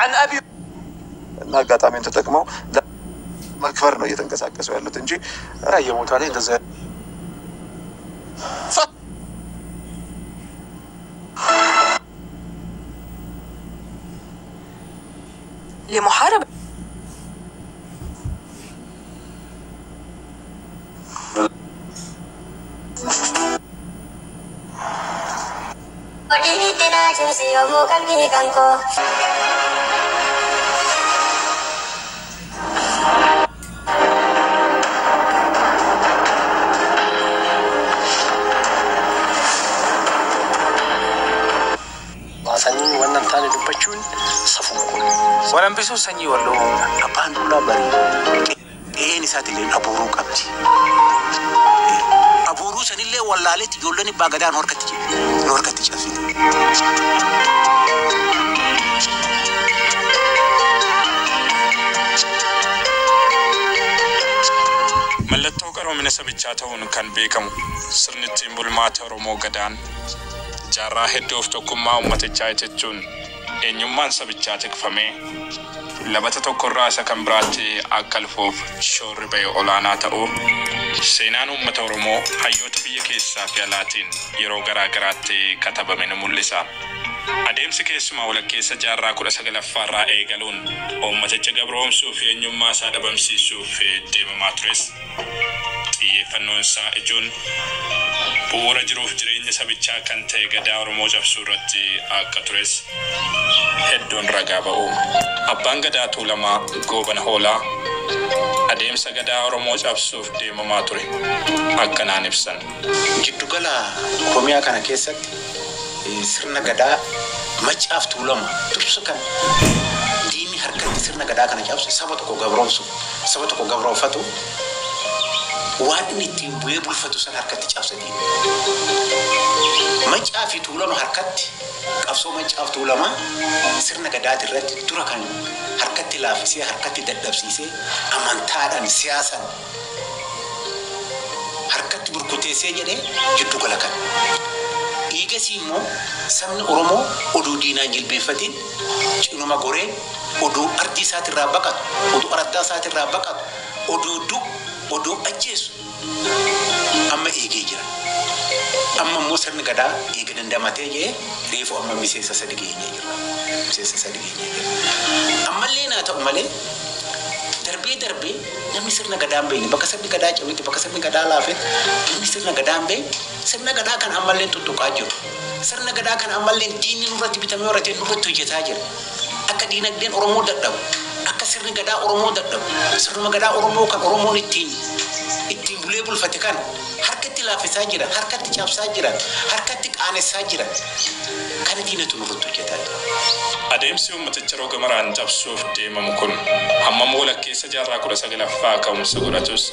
عن أبي እና አጋጣሚውን ተጠቅመው ለመክበር ነው እየተንቀሳቀሱ ያሉት እንጂ የቦታ ላይ እንደዛ لمحاربة Baasanii wannan taane dubbachuun safuu kun. Walambisuun sanyii walloo Abbaan duulaa barii qe'een isaatillee abuuruu qabdi. Abuuruu sanillee wallaaleetti ijoolleen abbaa gadaan harkatti nu harkatti cabsite. Mallattoo qaroomina sabichaa ta'uun kan beekamu sirni ittiin bulmaata Oromoo Gadaan jaarraa hedduuf tokkummaa uummatichaa jechuun eenyummaan sabichaa tikfamee labata tokkorraa isa kan biraatti akka lufuuf shoorri ba'e olaanaa ta'uu seenaan uummata Oromoo hayyoota biyya keessaa fi alaatiin yeroo garaa garaatti katabame ni mul'isa. Adeemsi keessumaa walakkeessa jaarraa 19ffaarraa eegaluun uummaticha gabroomsuu fi eenyummaa isaa dhabamsiisuuf deemamaa tures xiyyeeffannoon isaa ijoon bu'uura jiruuf jireenya sabichaa kan ta'e gadaa Oromoo cabsuu irratti akka tures hedduun ragaa ba'u. Abbaan gadaa Tuulamaa Goobana Hoolaa adeemsa gadaa Oromoo cabsuuf deemamaa ture akkanaan ibsan. Jiddugala Oromiyaa kana keessatti sirna gadaa macaaf tuulama dursa kan diinni harkatti sirna gadaa kana cabse saba tokko gabroomsu saba tokko gabroomfatu waan inni ittiin bu'ee bulfatu san harkatti cabse diinni. Macaa fi tuulama harkatti qabsoo macaaf tuulama sirna gadaati irratti dura kan harkatti laaffisee harkatti dadhabsiisee amantaadhaan siyaasaan harkatti burkuteessee jedhee jiddugala kana. Eegasii immoo sabni Oromoo oduu diinaan jilbeeffatiin cinuma goree oduu ardii isaatirraa baqatu, oduu araddaa isaatirraa baqatu, oduu du'u, oduu ajjeesu amma eegee jira. Amma immoo sirni gadaa eega dandamatee jee reefu amma miseensa sadi geenyee jira. Miseensa sadi geenyee jira. Ammallee naa ta'u malee darbee darbee namni sirna gadaa hin beekne bakka sirni gadaa cabetti bakka sirni gadaa laafetti namni sirna gadaa hin beekne sirna gadaa kan ammallee tuttuqaa jiru. Sirna gadaa kan ammallee diinni nurratti bitamee horatee nurratti hojjetaa jira. Akka diinagdeen Oromoo dadhabu, akka sirni gadaa Oromoo dadhabu, sirnuma gadaa Oromoo kan Oromoon ittiin bulee bulfate kan harkatti laaffisaa jira, harkatti cabsaa jira, harkatti qaanessaa jira. Kana diinatu nurratti hojjetaa jira. Adeemsi uummaticha roga maraan cabsuuf deemamu kun hammam walakkeessa jaarraa 19ffaa ka'umsa godhatus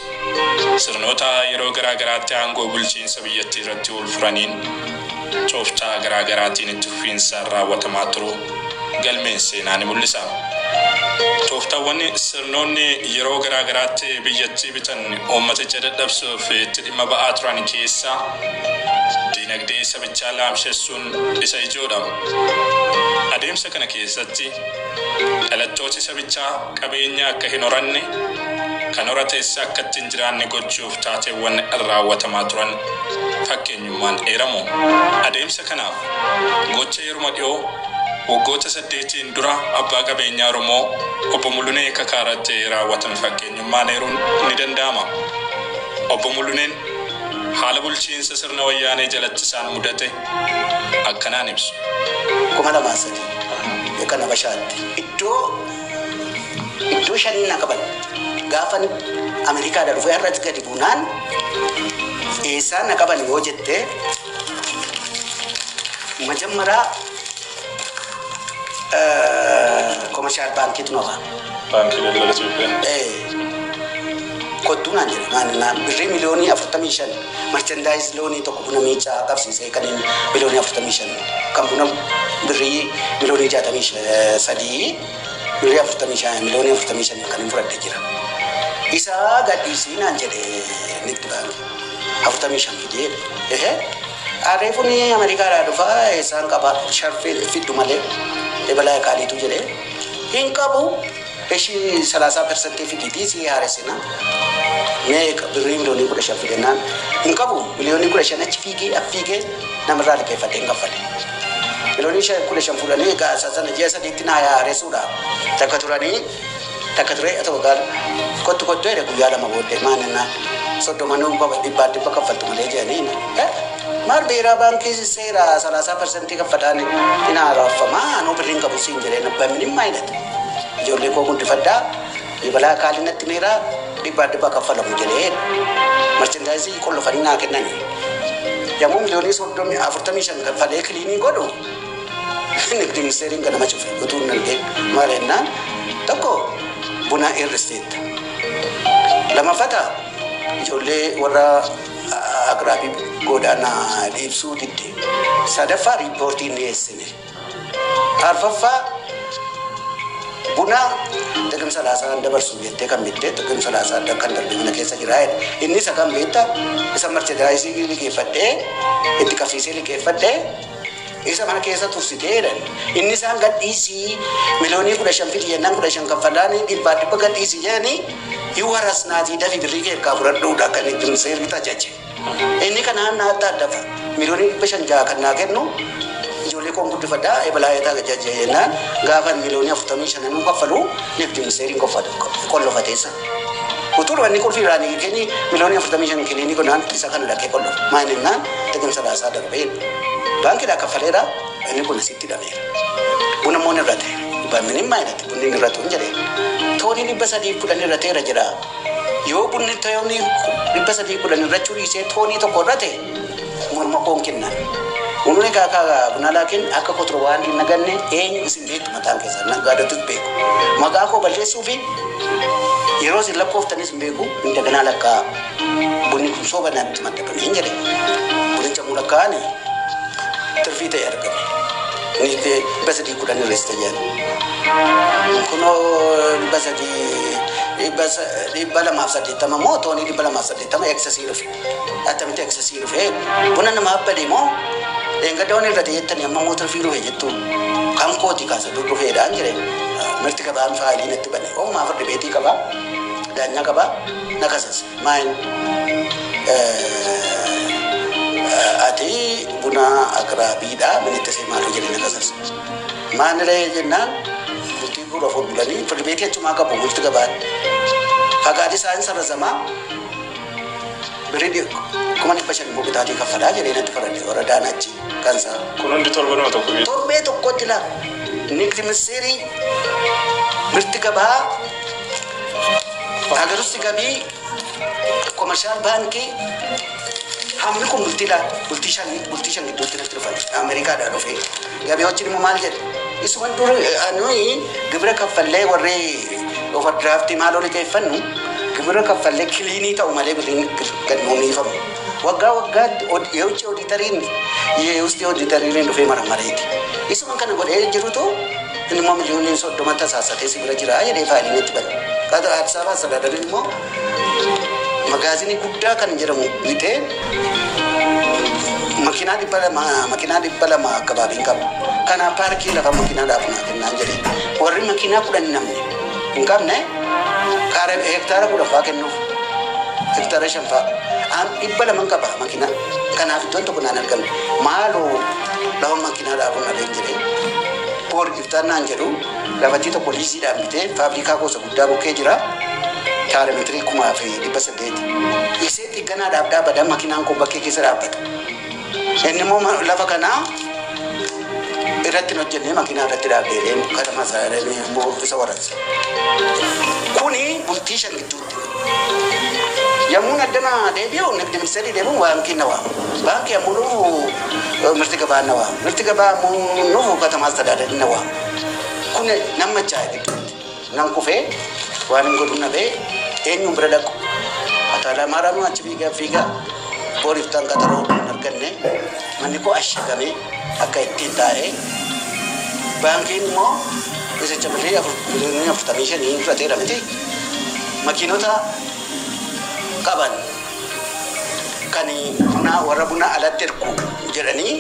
sirnoota yeroo garaa garaatti aangoo bulchiinsa biyyattii irratti ol furaniin tooftaa garaa garaatiin itti fufiinsaan raawwatamaa turu galmeen seenaa ni mul'isa. Tooftaawwan sirnoonni yeroo garaa garaatti biyyattii bitan uummaticha dadhabsuuf itti dhimma ba'aa turan keessaa diinagdee sabichaa laamshessuun isa ijoodha. Adeemsa kana keessatti dhalattooti sabichaa qabeenya akka hin horanne kan horates akka ittiin jiraanne gochuuf taateewwan raawwatamaa turan fakkeenyummaan eeramu. Adeemsa kanaaf gocha yeruma dhiyoo waggoota 8 dura abbaa qabeenyaa Oromoo obbo Mulunee Kakaaratti raawwatame fakkeenyummaan eeruun ni danda'ama. Obbo Muluneen haala bulchiinsa sirna wayyaanee jalatti isaan mudate akkanaan ibsu. 2003 yookaan Habashaatti iddoo shanii na qaban gaafa Ameerikaadhaa dhufee har'atti gadi buunaan eessaa na qaban yoo jette majammaraa ኮመርሻል ባንኪት ነው Baankii Daldala Itoophiyaa. kottuu naan jedhe maal birrii miliyoonii 45 merchandise loonii tokko buna miicaa qabsiisee kan inni miliyoonii 45 kan buna birrii miliyoonii 63 birrii 45 miliyoonii 45 kan inni fudhadhe jira. Isa gadhiisii naan jedhe nitti baankii 45 fidee ehe Reefuun Ameerikaadhaa dhufaa isaan qaba sharfii fiddu malee ebalaa qaaliitu jedhee Hin qabu ishii 30% fidiitii si haaressina. Meeqa birrii miliyoonii 15 fidennaan hin qabu miliyoonii 15 achi fiigee affiigee namarraa liqeeffadhee hin kaffale. Miliyoonii 15 fuudhanii egaa sana ji'a 3tti naa haaressuudha. Takka turanii takka turee ta'u gaal kottu kottu jedhe guyyaa 2 booddee maal 30 nuu qaba 100 kaffaltu malee jedhanii. Maal beeraa baankii seera 30% kaffalaan hin haareffamaa anuu birriin qabu siin jedhee abbaan maayilata. Ijoollee koo guddifadhaa balaa kaalinatti meeraa 100 kaffalamu jedhee merchandaayizii qollofanii naa kennani. Yommuu miliyoonii 45 kaffalee kiliinii godhu nigdi ministeeriin ganama cufe utuu hin argin maal jennaan tokko buna hir'isteetta. Lammaffata ijoollee warra agraabii godaanaa dhiibsuu didde. Sadaffaa riippoortii hin dhiyeessine. Arfaffaa buna ጥቅም 30 dabarsu jettee kan bitte ጥቅም 30 kan darbe mana keessa jira jedhe. Inni isa kan beekta isa merchandaayizii liqeeffadhee itti qabsiisee liqeeffadhee isa mana keessa tursitee jedhan. Inni isaan gadhiisii miliyoonii 15 fidi jennaan 15 kaffalaan 100 gadhiisii jedhanii hin warasnaatii dafii birrii kee harkaa fudhadhuudha kan ittiin seerri tajaajile. Inni kanaan naa adda addafa miliyoonii 506 kan naa kennu ijoollee koon guddifadhaa ebalaa eetaa gajaajila jennaan gaafa miliyoonii 45 nuu kaffalu nigdi ministeeriin qollofateessa. Utuu wanni qulfii irraa ni kenni miliyoonii 45 kiliinii godhaan isa kana dhaqee qollofa. Maal jennaan ጥቅም 30 darbee baankiidhaa kaffaleera inni kun asitti hidhameera. Buna immoo irra ta'e bamni maayilatti bunni irra ta'u hin jedhee toonii 310 irra ta'eera jedha. Yoo bunni toonii 310 irra dhiisee toonii 1 irra ta'e morma koon kennan. Unni kaakaa buna laakiin akka kontiroobaandii hin naganne eenyu isin beektu mataan keessan naggaadottis beeku. Maqaa koo balleessuu fi yeroo isin lakkooftanis hin beeku indaganaa lakkaa bunni kun sooba natti maddabame hin jedhe. Bunicha muu lakkaa'ani tirfii ta'e argame. Inni 310 irreessite jedhan. Kunoo 300 280 moo toonii 280 eksasii dhufe. Attamitti eksasii dhufe buna nama abbade moo Engaddoon irra jettanii amma moo tirfii dhufe jettu kan kooti kaasa dur dhufeedhaan jedhe. Mirti qabaan faayilii natti bane. Ofumaa fardi beetii qabaa daanyaa qabaa na kasas. Maayin ati buna akraabiidhaa minitti see maaloo jedhe na kasas. Maaniree jennaan bultii 14 bulanii fardi beetii achumaa qabu bulti gabaan. Fagaadi isaan sarrazamaa birrii 500,000 immoo bitaatii kaffalaa jedhee natti faradde warra daanaachi kan isaa. Kun hundi torbanuma tokko beektu. Torbee tokkotti laa nigdi ministeerii mirti gabaa ሀገር ውስጥ ገቢ ኮመርሻል baankii hammi kun bultiidha bultii 5 gidduutti natti dhufan Ameerikaadhaa dhufee gabiyoochin immoo maal jedhe isuma dur nuyi gibira kaffallee warri overdraftii maal olii keeffannu gibira kaffallee kiliinii ta'u malee birriin gad nuunifamu. Waggaa waggaatti የውጭ ኦዲተሪin የውስጥ ኦዲተሪin dhufee maramareeti. Isuma kana godhee jirutu inni immoo miliyooniin 30 tasaasatee si bira jira jedhee faayiliin itti bane. Addis Ababa Astadaadariin immoo magaazinii guddaa kan jedhamu bitee makiinaa 200 makiinaa 200 akkabaabiin qaba. Kanaaf paarkii lafa makiinaa dhaabu naa kennaan jedhee warri makiinaa 10 namni hin qabne kaara hektaara 10 faa kennuuf hektaara 5 faa 200 qaba makiinaa kanaaf iddoon tokko naan argamne maaloo lafa makiinaa dhaabu na jedhee boor iftaan naan jedhu lafattii tokko liiziidhaan bitee faabrikaa gosa guddaa bukkee jira. Kaara meetirii 1800. Isee xigganaadhaaf dhaabbata makiinaan kun bakkee keessa dhaabbata. Inni immoo lafa kanaa irratti hin hojjennee makiinaa irratti dhaabdee katama immoo isa waransa. Kuni bultii 5 gidduutti. Yommuun addana deebi'u nigdi ministeerii deebi'u baankii na waama. Baankii yommuu dhufu mirti gabaa na waama. Mirti gabaa yommuu dhufu katama astadaadarii na waama. Kun nama chaa'e gidduutti. Nan kufee waan hin godhu nabee eenyuun bira dhaqu. Ataalaa maaraamuu achi fiigaa fiigaa booriftaan qaxaroo hin arganne manni koo ashagamee akka ittiin taa'ee baankiin immoo isa birrii miliyoonii 45 fudhateera miti. Makiinota qaban kan buna warra buna alatti ergu jedhanii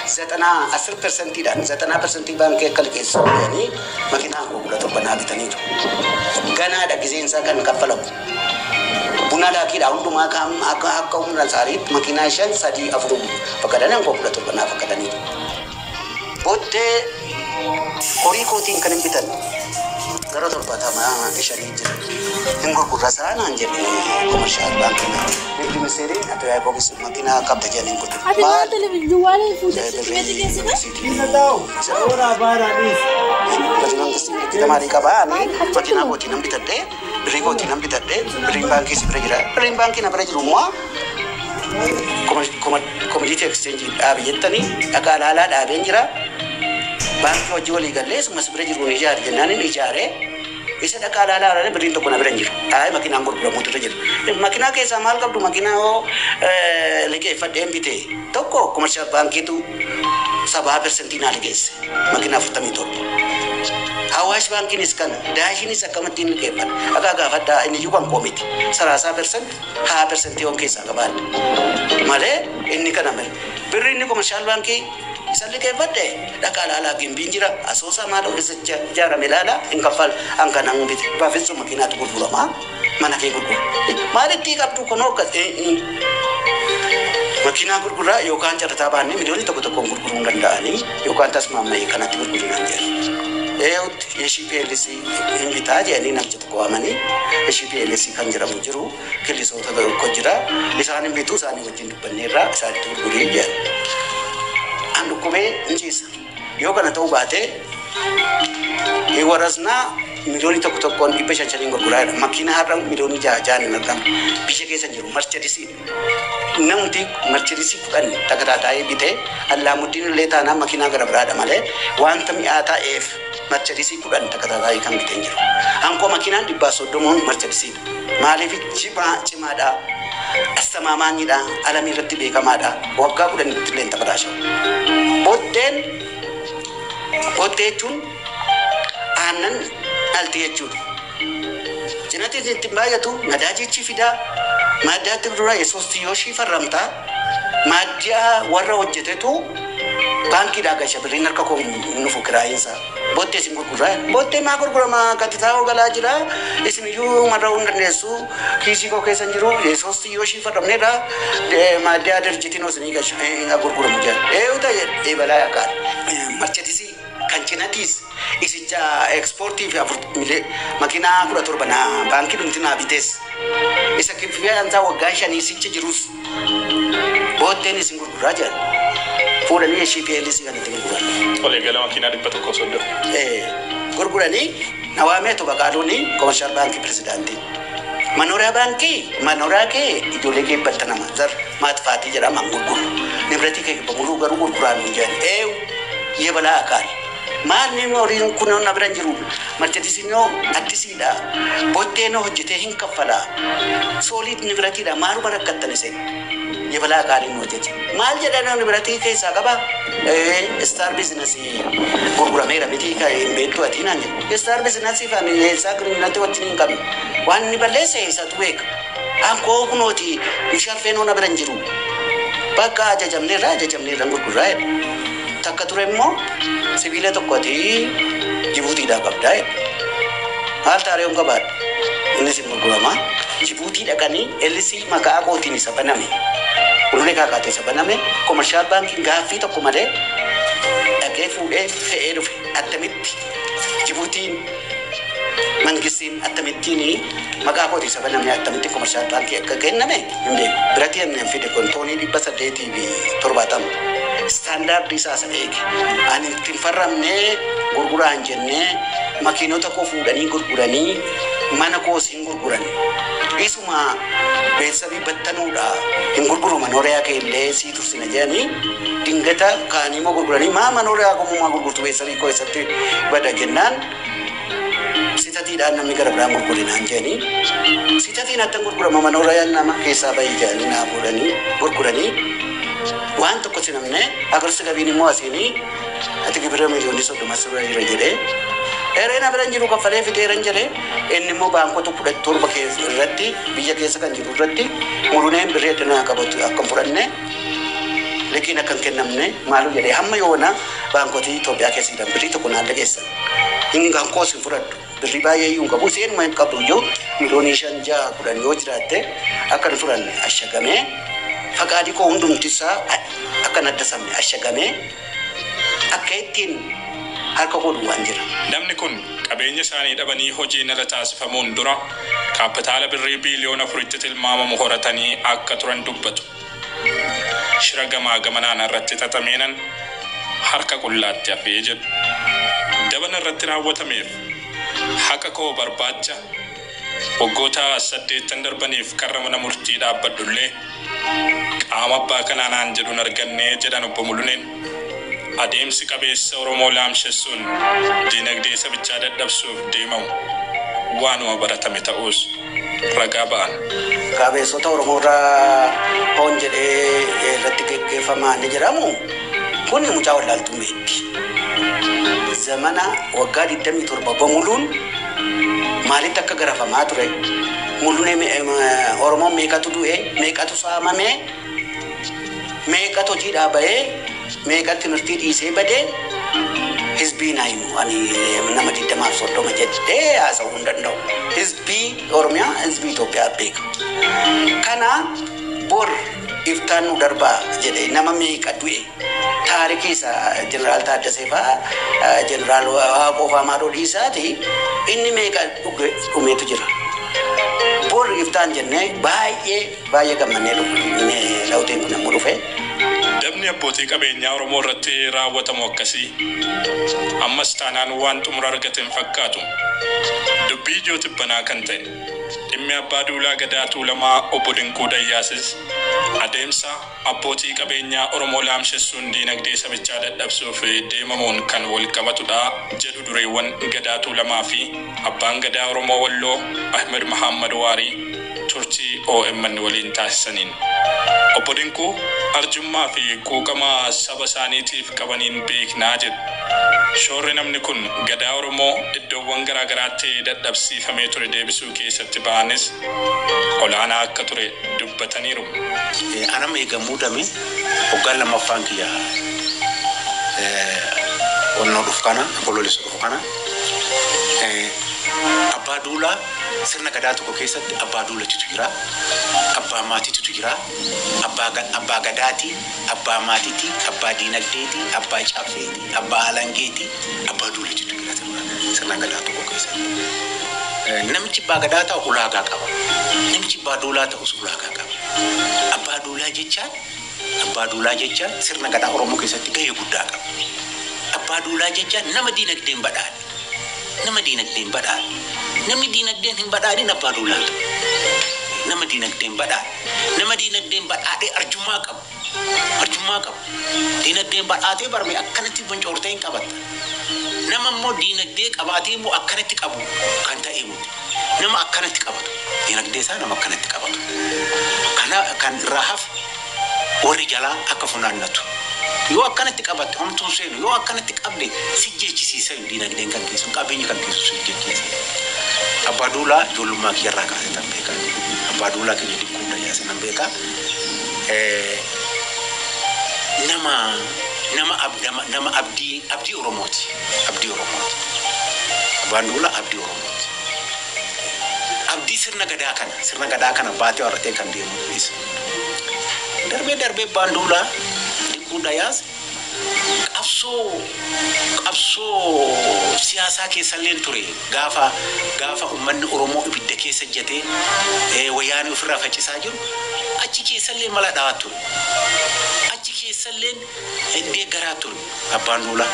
90 persentiidhaan 90 persentii baankii akka liqeessu godhanii makiinaa koo 17 naa bitaniiru. Ganaadha gizeensaa kan kaffalamu. Buna laakiidha hundumaa akka akka humna isaaniitti makiinaa 5 3 4 fakkadanii koo 17 naa fakkadaniiru. Booddee horii kootiin kan hin bitan gara 75 jira. Hin gurgurra saanaan jedhe komershaal baankii. Nigdi ministeeriin ati yaa'ii makiinaa qabda jedhanii hin gurguru. Ati maal televizyinii waan fuutee sitti geessite? Mangistii maalii qabaa ani makiinaa kootiin nan bitadhee birrii kootiin nan bitadhee birriin baankii si bira jira. Birriin baankii na bira jiru immoo komodiitii eksteenjii dhaabe jettanii dhagaa laalaa dhaabeen jira. Baankii hojii walii gallee sumas bira jiru ijaare jennaan inni ijaaree isa dhagaa laalaa laalee birriin tokko na bira hin jiru. Dhaabee makiinaan gurguramuutu irra jira. Makiinaa keessaa maal qabdu makiinaa hoo liqeeffadheen bite tokko komershaal baankiitu 7% naa liqeesse makiinaa 47. Hawaash baankiinis kana daashiinis akkamittiin liqeeffadha. Dhagaa gaafadhaa inni iyyuu kan koo miti. 30% 20% yoon keessaa qabaadha. Malee inni kana male. Birri inni komershaal baankii isa liqeeffadhe dhagaa laalaa gimbiin jira asoosaa maal isa ijaarame laalaa hin kaffal an kanan bite. Baafessu makiinaatu gurguramaa mana kee gurgura. Maalitti qabdu kunoo akkas makiinaa gurguraa yookaan carataa baannee miliyoonii tokko tokkoon gurguruu hin danda'anii yookaan tasmaammayii kanatti gurguruu hin danda'an. Eewutti ishii PLC hin bitaa jedhanii namicha tokko waamanii ishii PLC kan jedhamu jiru killisoota tokko jira isaan hin bituu isaanii wajjin dubbanneerraa isaanitti gurgurii jedhan. An dhukkubee hin ciisa. Yoo kana ta'uu baate warasnaa miliyoonii tokko tokkoon 500 gurguraa jira. Makiinaa har'a miliyoonii 6 hin argamu. Biyya keessa jiru marchadisii. Namti marchadisii 10 takataataa'ee bitee Allaamuddiin illee taanaan makiinaa gara biraadha malee wanta mi'aa ta'eef marchadisii 10 takataataa'ee kan bitee jiru. Hankoo makiinaan 130 marchadisiidha. Maaliif cimaadha? Astamaamaanidha. Alamii irratti beekamaadha. Waggaa 10 illee hin taphataa. Booddeen booddee jechuun aannan dhalti jechuudha. Cinatti itti baay'atu nadaajichi fidaa maaddaatti dura yesoostiyooshii farramtaa maaddiyaa warra hojjetetu baankiidhaa gasha birriin harka koo nufu kiraayiinsa. Booddee isin gurguraa. Booddee maa gurgurama gatitaa galaa jira. Isin iyyuu marra hin dandeessu. Kiisii koo keessa hin jiru. Yesoostiyooshii farramneedha. Maaddiyaa dirjitiin isinii gasha gurguramu jira. Eeyyuu ta'e balaa yakkaadha. Marchadisii kan cinatiis isicha ekspoortii fi makiinaa 17 naa baankii dhumti naa bitees. Isa kiffiyaan isaa waggaa 5 sicha jirus booddeen isin gurguraa jiran. Fuudhanii ishii PLC kan itti gurguran. Waliigala makiinaa 130. Gurguranii na waamee Baqaaluun komershaal baankii pirezidaantii. Manooriyaa baankii manooriyaa kee ijoollee kee battanama zar maatfaatii jedhama gurguru. Nibratii kee bamuluu garuu gurguraan hin jedhan. Eewu yebalaa akaali. Maal inni horiin kun na bira hin jiru. Marchadisiinoo addisiidha. Booddeenoo hojjetee hin kaffalaa. Sooliit nibratiidha. Maaluma rakkattan isin? Yebalaa akaaliin nu hojjete. Maal jedhan nibratii keessaa qaba? Star biizinasii gurgurameera miti kan hin beektu ati naan jedhe. Star biizinasii fi ani eessaa giriinatti wajjin hin qabne. Waan inni balleesse isatu beeka. Ankoo kunooti bishaan na bira hin jiru. Bakka ajajamneerra ajajamneerra gurgurraa jedhe. Takka ture immoo sibiila tokkooti Jibuutiidhaa qabdaa jedhe. Maal taaree hin qabaadha? Innis hin gurguramaa. Jibuutii dhaqanii LC maqaa kootiin isa baname. Ulunee kaakaatee isa baname. Komershaal baankiin gaaffii tokko malee dhaqee fuudhee fe'ee dhufe. Attamitti Jibuutiin mangistiin akkamittiin maqaa kootiin isa baname akkamitti komershaal baankii akka kenname hin beeku. Biratti hin fide kontoonii 870. Istaandaardii isaa isa eege. Ani ittiin farramnee gurguraan jennee makiinota koo fuudhanii gurguranii mana koos hin gurguran. Isuma beeksisa battanuudha hin gurguru manooriyaa kee illee sii tursina jedhanii dingata kaanii immoo gurguranii maa manooriyaa gomummaa gurgurtu beeksisa koo eessatti bada jennaan sitatiidhaan namni gara biraan gurgurinaan jedhanii sitatiin attan gurgurama manooriyaan nama keessaa bahii jedhanii naa fuudhanii gurguranii waan tokko si namne agarsi gabiin immoo asiinii ati gibira miliyoonii 30 sirra jira jedhee Ereena bira jiru kaffalee fixeeran jedhee inni immoo baankota 17 irratti biyya keessa kan jiru irratti muruneen birrii addunyaa qabatu akka hin fudhanne Liqiin akka hin kennamne maaloo jedhee hamma yoona baankootii Itoophiyaa keessa jiran birrii tokko naan liqeessan. Hin hankoos hin fudhadhu. Birrii baay'ee iyyuu hin qabu. Isheen hin qabdu iyyuu miliyoonii 5, 6, 10 yoo jiraatte akka hin fudhanne ashagamee faqaadii koo hundumti isaa akka hin addasamne ashagamee akka ittiin harka koo duwwaan jira. Namni kun qabeenya isaanii dhabanii hojiin ala taasifamuun dura kaapitaala birrii biiliyoona 4tti tilmaamamu horatanii akka turan dubbatu. Shira gamaa gamanaan irratti xaxameenan harka qullaatti hafee jedhu. Dabana irratti raawwatameef haqa koo barbaacha waggoota 8 darbaniif karra mana murtii dhaabbadhullee qaama abbaa kanaa naan jedhuun argannee jedhan obbo Muluneen. Adeemsi qabeessa Oromoo laamshessuun diinagdee sabichaa dadhabsuuf deemamu waanuma baratame ta'us ragaa ba'an. Qabeessota Oromoo irraa hoon jedhee irratti geggeeffamaa ni jedhamu kun mucaa wallaaltuu meetti. Zamana waggaa 27 bamuluun maalitti akka garafamaa ture? Mulunee Oromoon meeqatu du'e, meeqatu saamame, meeqatu hojii dhaaba'ee, meeqatu timirtii dhiisee badee hizbii naa himu ani nama 20 30 jedhee haasa'uu hin danda'u. Hizbii Oromiyaa, hizbii Itoophiyaa beeka. Kana bor iftaan nu darbaa jedhee nama meeqa du'e taarikii isaa Jeneraal Taaddasee fa'aa Jeneraal Waaqoo fa'aa maaloo dhiisaati inni meeqa dhumeetu jira. Bor iftaan jennee baay'ee baay'ee gammannee dhufne lawuteen kun yommuu dhufe. Dabni abbootii qabeenyaa Oromoo irratti raawwatamu akkasii ammas taanaan waan xumura argate hin fakkaatu. Dubbii ijoo tibbanaa kan ta'e dhimmi abbaa duulaa Gadaa Tuulamaa obbo Dinquu Dayyaasis adeemsa abbootii qabeenyaa Oromoo laamshessuun diinagdee sabichaa dadhabsuuf deemamuun kan wal qabatudha jedhu dureewwan Gadaa Tuulamaa fi abbaan Gadaa Oromoo Walloo Ahmed Mahammad Waarii turtii OMN waliin taasisaniin. Obbo Dinquu arjummaa fi quuqama saba isaaniitiif qabaniin beeknaa jedhu. Shoorri namni kun Gadaa Oromoo iddoowwan garaa garaatti dadhabsiifamee ture deebisuu keessatti ba'anis olaanaa akka ture dubbataniiru. Anam eega muudame hoggaan lammaffaan kiyya onnoo dhufu kana onkoloolessa dhufu kana abbaa duulaa sirna gadaa tokko keessatti abbaa duulatitu jira, abbaa maatiitu jira, abbaa gadaati, abbaa maatiiti, abbaa diinagdeeti, abbaa caffeeti, abbaa alangeeti, abbaa duulatitu jira sirna gadaa tokko keessatti. Namichi abbaa gadaa ta'u ulaagaa qaba. Namichi abbaa duulaa ta'us ulaagaa qaba. Abbaa duulaa jechaan abbaa duulaa jechaan sirna gadaa Oromoo keessatti gahee guddaa qaba. Abbaa duulaa jechaan nama diinagdeen badhaadhe. Nama diinagdeen badhaadhe. Namni diinagdeen hin badhaadhin abbaa duulaa ta'u. Nama diinagdeen badhaadhe. Nama diinagdeen badhaadhee arjummaa qabu. Arjummaa qabu. Diinagdeen badhaatee barme akkanatti boncoortee hin qabatta. Nama immoo diinagdee qabaatee immoo akkanatti qabu kan ta'e miti. Nama akkanatti qabatu. Diinagdee isaa nama akkanatti qabatu. Kana kan irraa hafe warri jalaa akka funaannatu. Yoo akkanatti qabatte homtuun seenu yoo akkanatti qabde si jechisiisa diinagdeen kan keessu qabeenyi kan keessu si jechisiisa. Abbaa duulaa ijoollummaa kiyyarraa kaasee tan beekaa. Abbaa duulaa kiyya Dinquu Dayyaasa nan beekaa. Nama nama nama abdii abdii Oromooti. Abdii Oromooti. Abbaan duulaa abdii Oromooti. Abdii sirna gadaa kana baatee warratee kan deemu isa. Darbee darbee abbaan duulaa Dinquu Dayyaas qabsoo siyaasaa keessallee ture gaafa gaafa uummanni Oromoo ibidda keessa jatee wayyaanee ofirraa faccisaa jiru achi keessallee mala dhawaa ture. Achi keessallee deeggaraa ture abbaan duulaa.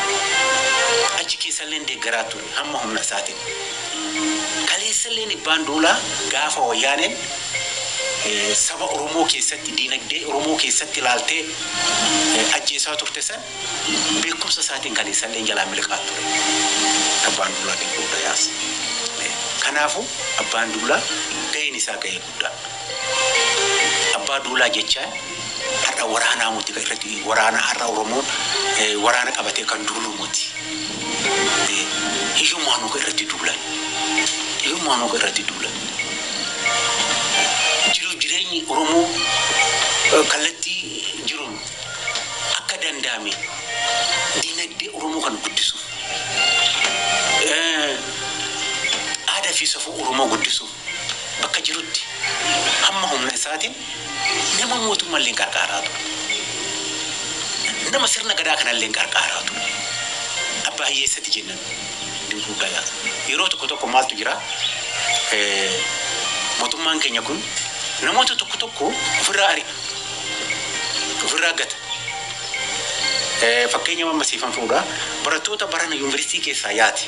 Achi keessallee deeggaraa ture hamma humna isaatiin. Kaleessallee abbaan duulaa gaafa wayyaaneen saba Oromoo keessatti diinagdee Oromoo keessatti ilaaltee ajjeesaa turte san beekumsa isaatiin kaleessallee jalaa miliqaa ture. Abbaan duulaa Dinquu Dayyaas. Kanaafuu abbaan duulaa gaheen isaa gahee guddaa. Abbaa duulaa jechaan har'a waraanaa muti irratti waraana har'a Oromoon waraana qabatee kan duulu muti. Hiyyummaan irratti duulan. Hiyyummaan irratti duulan. Jiruuf jireenyi Oromoo kallattii jiruun danda'ame dinagdee Oromoo kan guddisuuf, aadaa fi safuu Oromoo guddisuuf bakka jirutti hamma humna isaatiin nama mootummaa illee qarqaaraa ture. Nama sirna gadaa kanallee qarqaaraa ture. Abbaa hiyyeessatti jennan Dinquu Dayyaas. Yeroo tokko tokko maaltu jira? Mootummaan keenya kun namoota tokko tokko ofirraa ari'a. Ofirraa gata. Fakkeenya amma siifan fuudha. Barattoota barana yuunivarsiitii keessaa yaate.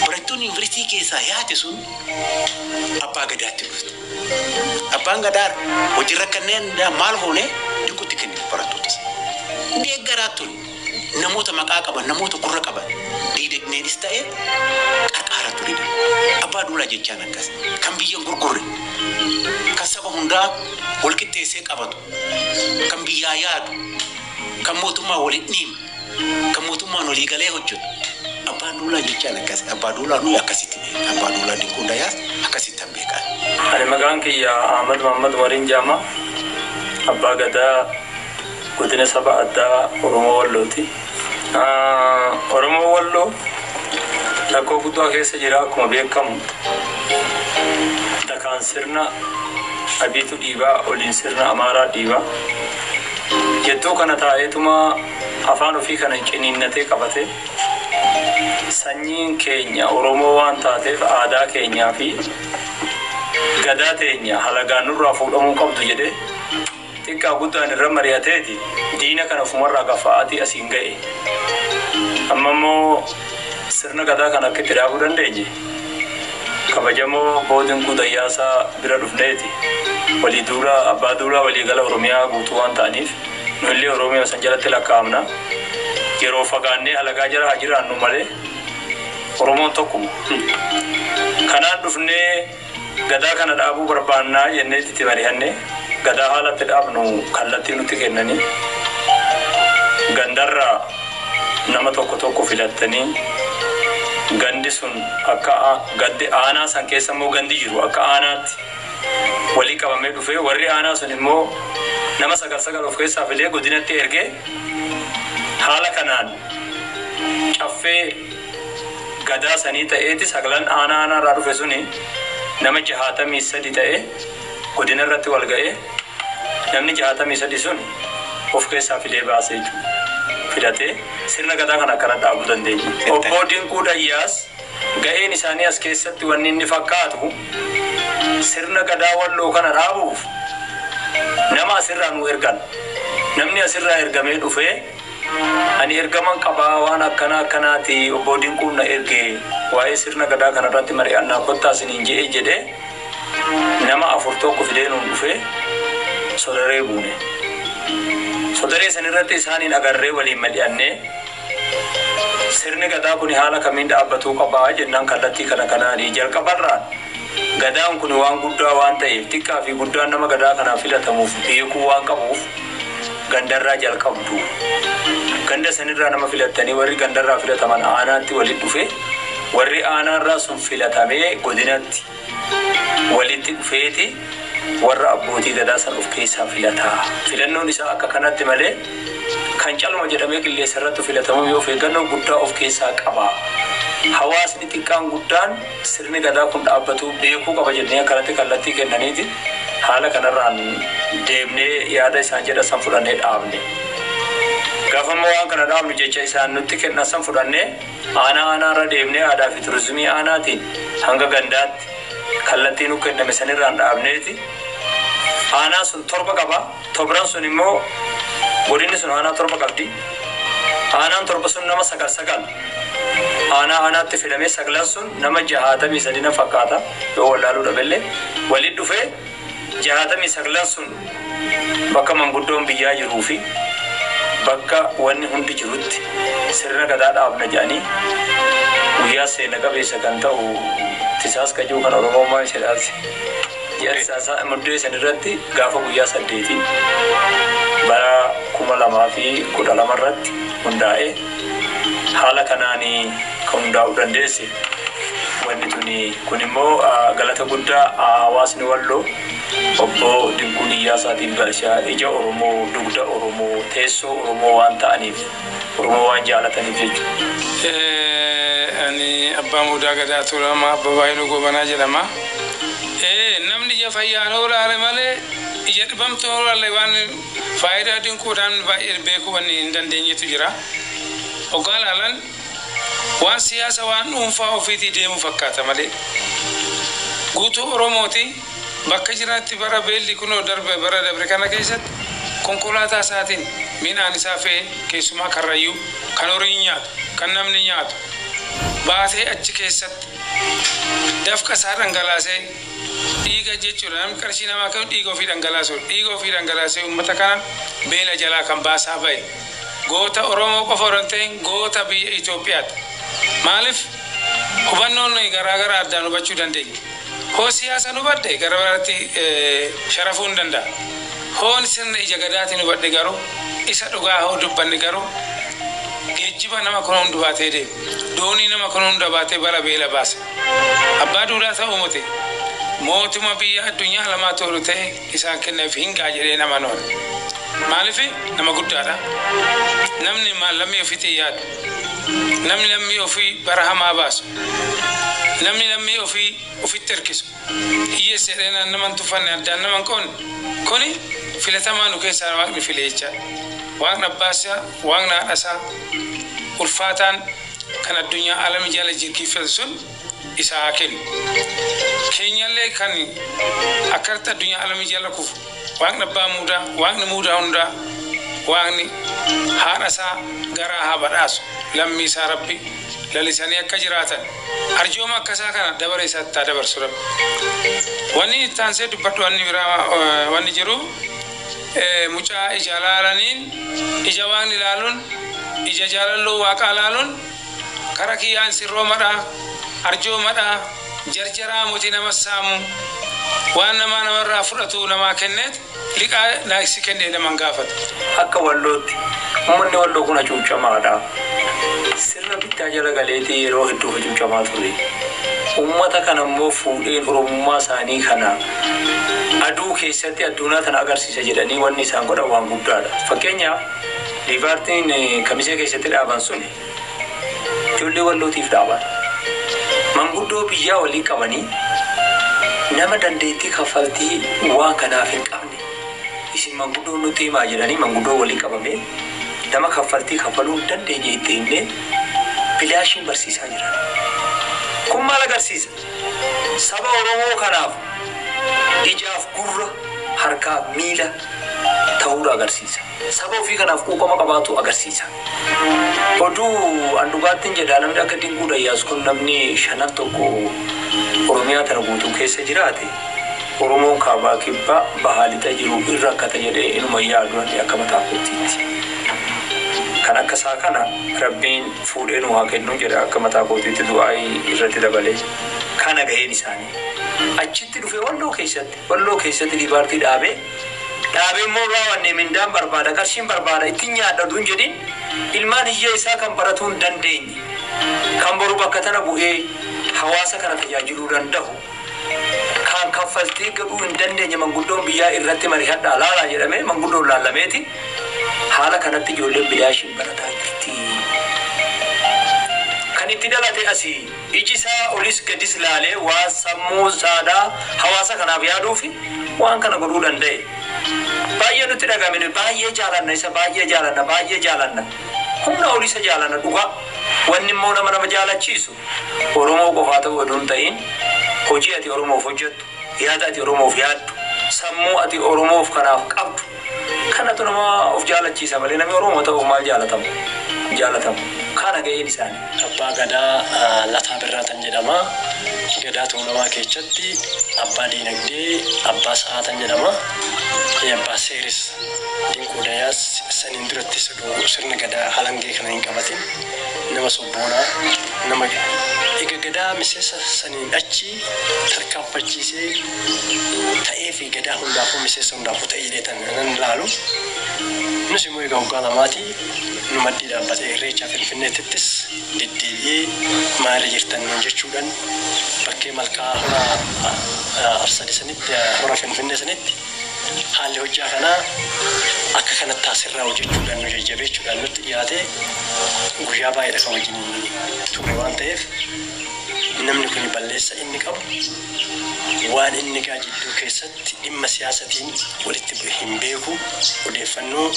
Barattoonni yuunivarsiitii keessaa yaate sun abbaa gadaatti dhufte. Abbaan gadaa hojiirra kanneen maal goone Dinquutti kenne barattoota sana. Deeggaraa ture. Namoota maqaa qaban, namoota gurra qaban, diinagdeenis ta'e qarqaara ture. Abbaa duulaa jechaan akkas. Kan biyya hin gurgurre, kan saba hundaa wal qixxeessee qabatu, kan biyyaa yaadu, kan mootummaa waliin dhiibne, kan mootummaan walii galee hojjetu. Abbaan duulaa jechaan akkas. Abbaa duulaa nuyi akkasitti beekna. Abbaa duulaa Dinquu Dayyaas akkasitti hin beekan. Ani maqaan kiyya Ahmad Muhammad Wariin Jaama, abbaa gadaa godina saba addaa Oromoo Wallooti. Oromoo Walloo rakkoo guddaa keessa jira akkuma beekamu. Dakaan sirna Abiitu dhiibaa, oliin sirna Amaaraa dhiibaa. Jettoo kana taa'eetuma afaan ofii kana ciniinnatee qabate sanyiin keenya Oromoo waan taateef aadaa keenyaa fi gadaa teenya halagaan nurraa fuudhamuu qabdu jedhee xiqqaa guddaan irra mari'ateeti diina kana ofumarraa gaffa'aatii asiin ga'e. Amma immoo sirna gadaa kana akka itti dhaabuu dandeenye kabajamoo Obbo Dinquu Dayyaasaa bira dhufneeti. Walii duulaa abbaa duulaa waliigala Oromiyaa guutuu waan ta'aniif nu illee Oromiyaa san jalatti lakkaa'amna. Yeroo fagaannee halagaa jala haa jiraannu malee Oromoon tokkuma. Kanaan dhufnee gadaa kana dhaabuu barbaannaa jennee itti mari'annee gadaa haalatti dhaabnu kallattii nutti kennanii gandarraa nama tokko tokko filattanii gandi sun akka gandi aanaa san keessa immoo gandi jiru akka aanaatti walii qabamee dhufee warri aanaa sun immoo nama sagal sagal of keessaa filee godinatti ergee haala kanaan caffee gadaa sanii ta'eeti sagalan aanaa aanaarraa dhufe suni nama 63 ta'ee godina irratti wal ga'ee namni 63 sun of keessaa filee baasee jechuudha. Filatee sirna gadaa kana akkana dhaabuu dandeenya. Obbo Dinquu Dayyaas ga'een isaanii as keessatti wanni inni fakkaatu sirna gadaa Walloo kana dhaabuuf nama asirraa nu ergan. Namni asirraa ergamee dhufee ani ergaman qabaa waan akkana akkanaati Obbo Dinquun na erge waa'ee sirna gadaa kanarratti mari'annaa kottaa isiniin je'ee jedhee nama afur tokko fidee nuun dhufee sodaree buune. Sodaree san irratti isaaniin agarree waliin mari'annee sirni gadaa kun haala kamiin dhaabbatuu qabaa jennaan kallattii kana kanaanii jalqabarraan gadaan kun waan guddaa waan ta'eef xiqqaa fi guddaan nama gadaa kanaaf filatamuuf beekuu waan qabuuf gandarraa jalqabdu. Ganda sanirraa nama filattanii warri gandarraa filataman aanaatti walitti dhufe warri aanaarraa sun filatamee godinatti walitti dhufeeti warra abbootii gadaa san of keessaa filataa. Filannoon isaa akka kanatti malee kan caluma jedhamee qilleensa irratti filatamu yoo of eeggannoo guddaa of keessaa qaba. Hawaasni xiqqaan guddaan sirni gadaa kun dhaabbatu beekuu qaba jennee akkanatti kallattii kennaniiti haala kanarraan deemnee yaada isaan jedha san fudhannee dhaabne. Gaafa immoo waan kana dhaabnu jecha isaan nutti kennan san fudhannee aanaa aanaarra deemnee aadaa fi turizimii aanaatiin hanga gandaatti kallattii nu kenname sanirraan dhaabneeti. Aanaa sun 7 qaba. Torbaan sun immoo godinni sun aanaa 7 qabdi. Aanaan 7 sun nama 9 9. Aanaa aanaatti filamee sagalan sun nama 63 na fakkaata yoo wallaaluu dhabellee walitti dhufee 69 sun bakka manguddoon biyyaa jiruu fi bakka wanni hundi jirutti sirna gadaa dhaabna jedhanii guyyaa seena qabeessa kan ta'u Tisaas kajuu kan Oromoo maal jedhaas. Ji'a Tisaasaa muddee san irratti gaafa guyyaa 8 bara 2012 irratti hundaa'ee haala kanaan kan hundaa'uu dandeesse. Wanni tuni kun immoo galata guddaa hawaasni Walloo obbo Dinquu Diyyaasaatiif galchaa ija Oromoo, dugda Oromoo, teessoo Oromoo waan ta'aniif, Oromoo waan jaalataniif jechuudha. Ani Abbaa Muudaa Gadaa Tuulamaa Abbaa Baay'inuu Gobanaa jedhama. Namni ija fayyaan olaale malee ija dhibamtuu olaale waan faayidaa dinquudhaan baay'ee beekuu wanni hin dandeenyetu jira. Hoggaa ilaalan waan siyaasa waan dhuunfaa ofiitii deemu fakkaata malee. Guutuu Oromooti bakka jiraatti bara beelli kunoo darbe bara dabre kana keessatti konkolaataa isaatiin midhaan isaa fe'ee keessumaa karrayyuu kan horiin nyaatu kan namni nyaatu baatee achi keessatti dafqa isaa dhangalaasee dhiiga jechuudha. Namni qarshii namaa kennu dhiiga ofii dhangalaasuu dhiiga ofii dhangalaasee uummata kana beela jalaa kan baasaa ba'e goota Oromoo qofa osoo hin ta'in goota biyya Itoophiyaati. Maaliif hubannoon garaagaraa addaan hubachuu dandeenya. Hoo siyaasa hubadhe gara biraatti sharafuu hin danda'a. Hoon sirna ija gadaatiin hubadhe garuu isa dhugaa hoo dubbanne garuu geejjiba nama kun hunda baatee deema. Doonii nama kun hunda baatee bara beela baasa. Abbaa duulaa ta'uu miti. Mootummaa biyya addunyaa lamaa tolu ta'e isaan kenneef hin gaa jedhee nama noona. Maaliif nama guddaadha. Namni lammii ofiitiin yaadu. Namni lammii ofii bara hamaa baasu. Namni lammii ofii ofitti hirkisu. Hiyyeessa jedhee nama hin tuffanne addaan nama hin qoonne. Kuni filatamaa nu keessaa waaqni file jechaadha. Waaqni abbaasaa, waaqni haadhasaa ulfaataan kan addunyaa alami jala jirkiifatu sun isa haa kennu. Keenyallee kan akkatti addunyaa alami jala kufu waaqni abbaa muudaa, waaqni muudaa hundaa, waaqni haadhasaa garaa haa badhaasu. Lammii isaa rabbi lalisanii akka jiraatan arjooma akkasaa kana dabare isaatti haa dabarsu rabbi. Wanni itti aansee dubbadhu wanni biraa wanni jiru mucaa ija laalaniin ija waaqni ilaaluun ija jaalalloo waaqaa ilaaluun kara kiyyaan sirroomadhaa arjoomadhaa jarjaraa muti nama saamu waan namaa namarraa fudhatu namaa kenneet liqaa naasi kennee naman gaafatu. Akka Wallootti uummanni Walloo kun hacuuccamaadha. Sirna bittaa jala galeetii yeroo hedduu hacuuccamaa ture. Uummata kana immoo fuudheen Oromummaa isaanii kana aduu keessatti addunyaa tana agarsiisa jedhanii wanni isaan godhan waan guddaadha. Fakkeenyaaf Liivaartiin Kamisee keessatti dhaaban sun ijoollee Wallootiif dhaaban. Manguddoo biyyaa walii qabanii nama dandeettii kaffaltii waan kanaaf hin qabne isin manguddoo nutti himaa jedhanii manguddoo walii qabamee nama kaffaltii kaffaluu hin dandeenye itti himnee bilaashiin barsiisaa jiran. Kun maal agarsiisa? Saba Oromoo kanaaf ijaaf gurra harkaaf miila ta'uudha agarsiisa. Saba ofii kanaaf quuqama qabaatu agarsiisa. Oduu an dhugaattiin jedhaa namni akka Dinquu Dayyaas kun namni shanan tokko Oromiyaa tana guutuu keessa jiraate Oromoon kaabaa kibbaa bahaa lixa jiru irra akkata jedhee inuma yaadu akka mataa kootiitti. Kan akka isaa kana rabbiin fuudhee nu haa kennu jedha akka mataa kootiitti du'aayii irratti dabalee kana gaheen isaanii. Achitti dhufee Walloo keessatti liibaartii dhaabee dhaabee immoo raawwanne mindaan barbaada qarshiin barbaada ittiin nyaadha duun jedhin ilmaan hiyya isaa kan baratuu hin dandeenye kan boru bakka tana bu'ee hawaasa kana tajaajiluu danda'u kan kaffaltii godhuu hin dandeenye manguddoon biyyaa irratti mari'adhaa laalaa jedhamee manguddoon laallameeti haala kanatti ijoolleen bilaashiin barataa jirti. Kan itti dhalate asii iji isaa olis gadis laalee waa sammuu saadaa hawaasa kanaaf yaaduu fi waan kana godhuu danda'e. Baay'ee nutti dhagahame baay'ee jaalanna isa baay'ee jaalanna baay'ee jaalanna. Humna olii isa jaalanna dhugaa. Wanni immoo nama nama jaalachiisu Oromoo qofaa ta'uu oduu hin ta'in hojii ati Oromoof hojjettu yaada ati Oromoof yaaddu sammuu ati Oromoof kanaaf qabdu kanatu nama of jaalachiisa malee namni Oromoo ta'uuf maal jaalatamu jaalatamu kana gaheen isaanii. Abbaa Gadaa Lataa Birraatan jedhama. Gadaa Tuulamaa keessatti abbaa diinagdee abbaa sa'aatan jedhama. Abbaa seeris Dinquu Dayaas Saniin duratti sirna gadaa halangee kana hin qabatin nama sobboonaa nama egaa gadaa miseensa saniin achi tarkaanfachiisee ta'ee fi gadaa hundaafuu miseensa hundaafuu ta'ee jedhee nan ilaalu. Nus immoo egaa waggaa lamaatii nu maddii dhaabbatee Irreechaa Finfinneettis deddeebi'ee maali jirtan nuun jechuudhaan bakkee malkaa hora Arsadi sanitti, hora Finfinnee sanitti haalli hojjaa kanaa akka kanatti asirraa hojjechuudhaan nu jajjabeechuudhaan nutti dhiyaatee guyyaa baay'eedha kan wajjin ture waan ta'eef, namni kun balleessa inni qabu waan inni gaa jidduu keessatti dhimma siyaasatiin walitti bu'e hin beeku, odeeffannoo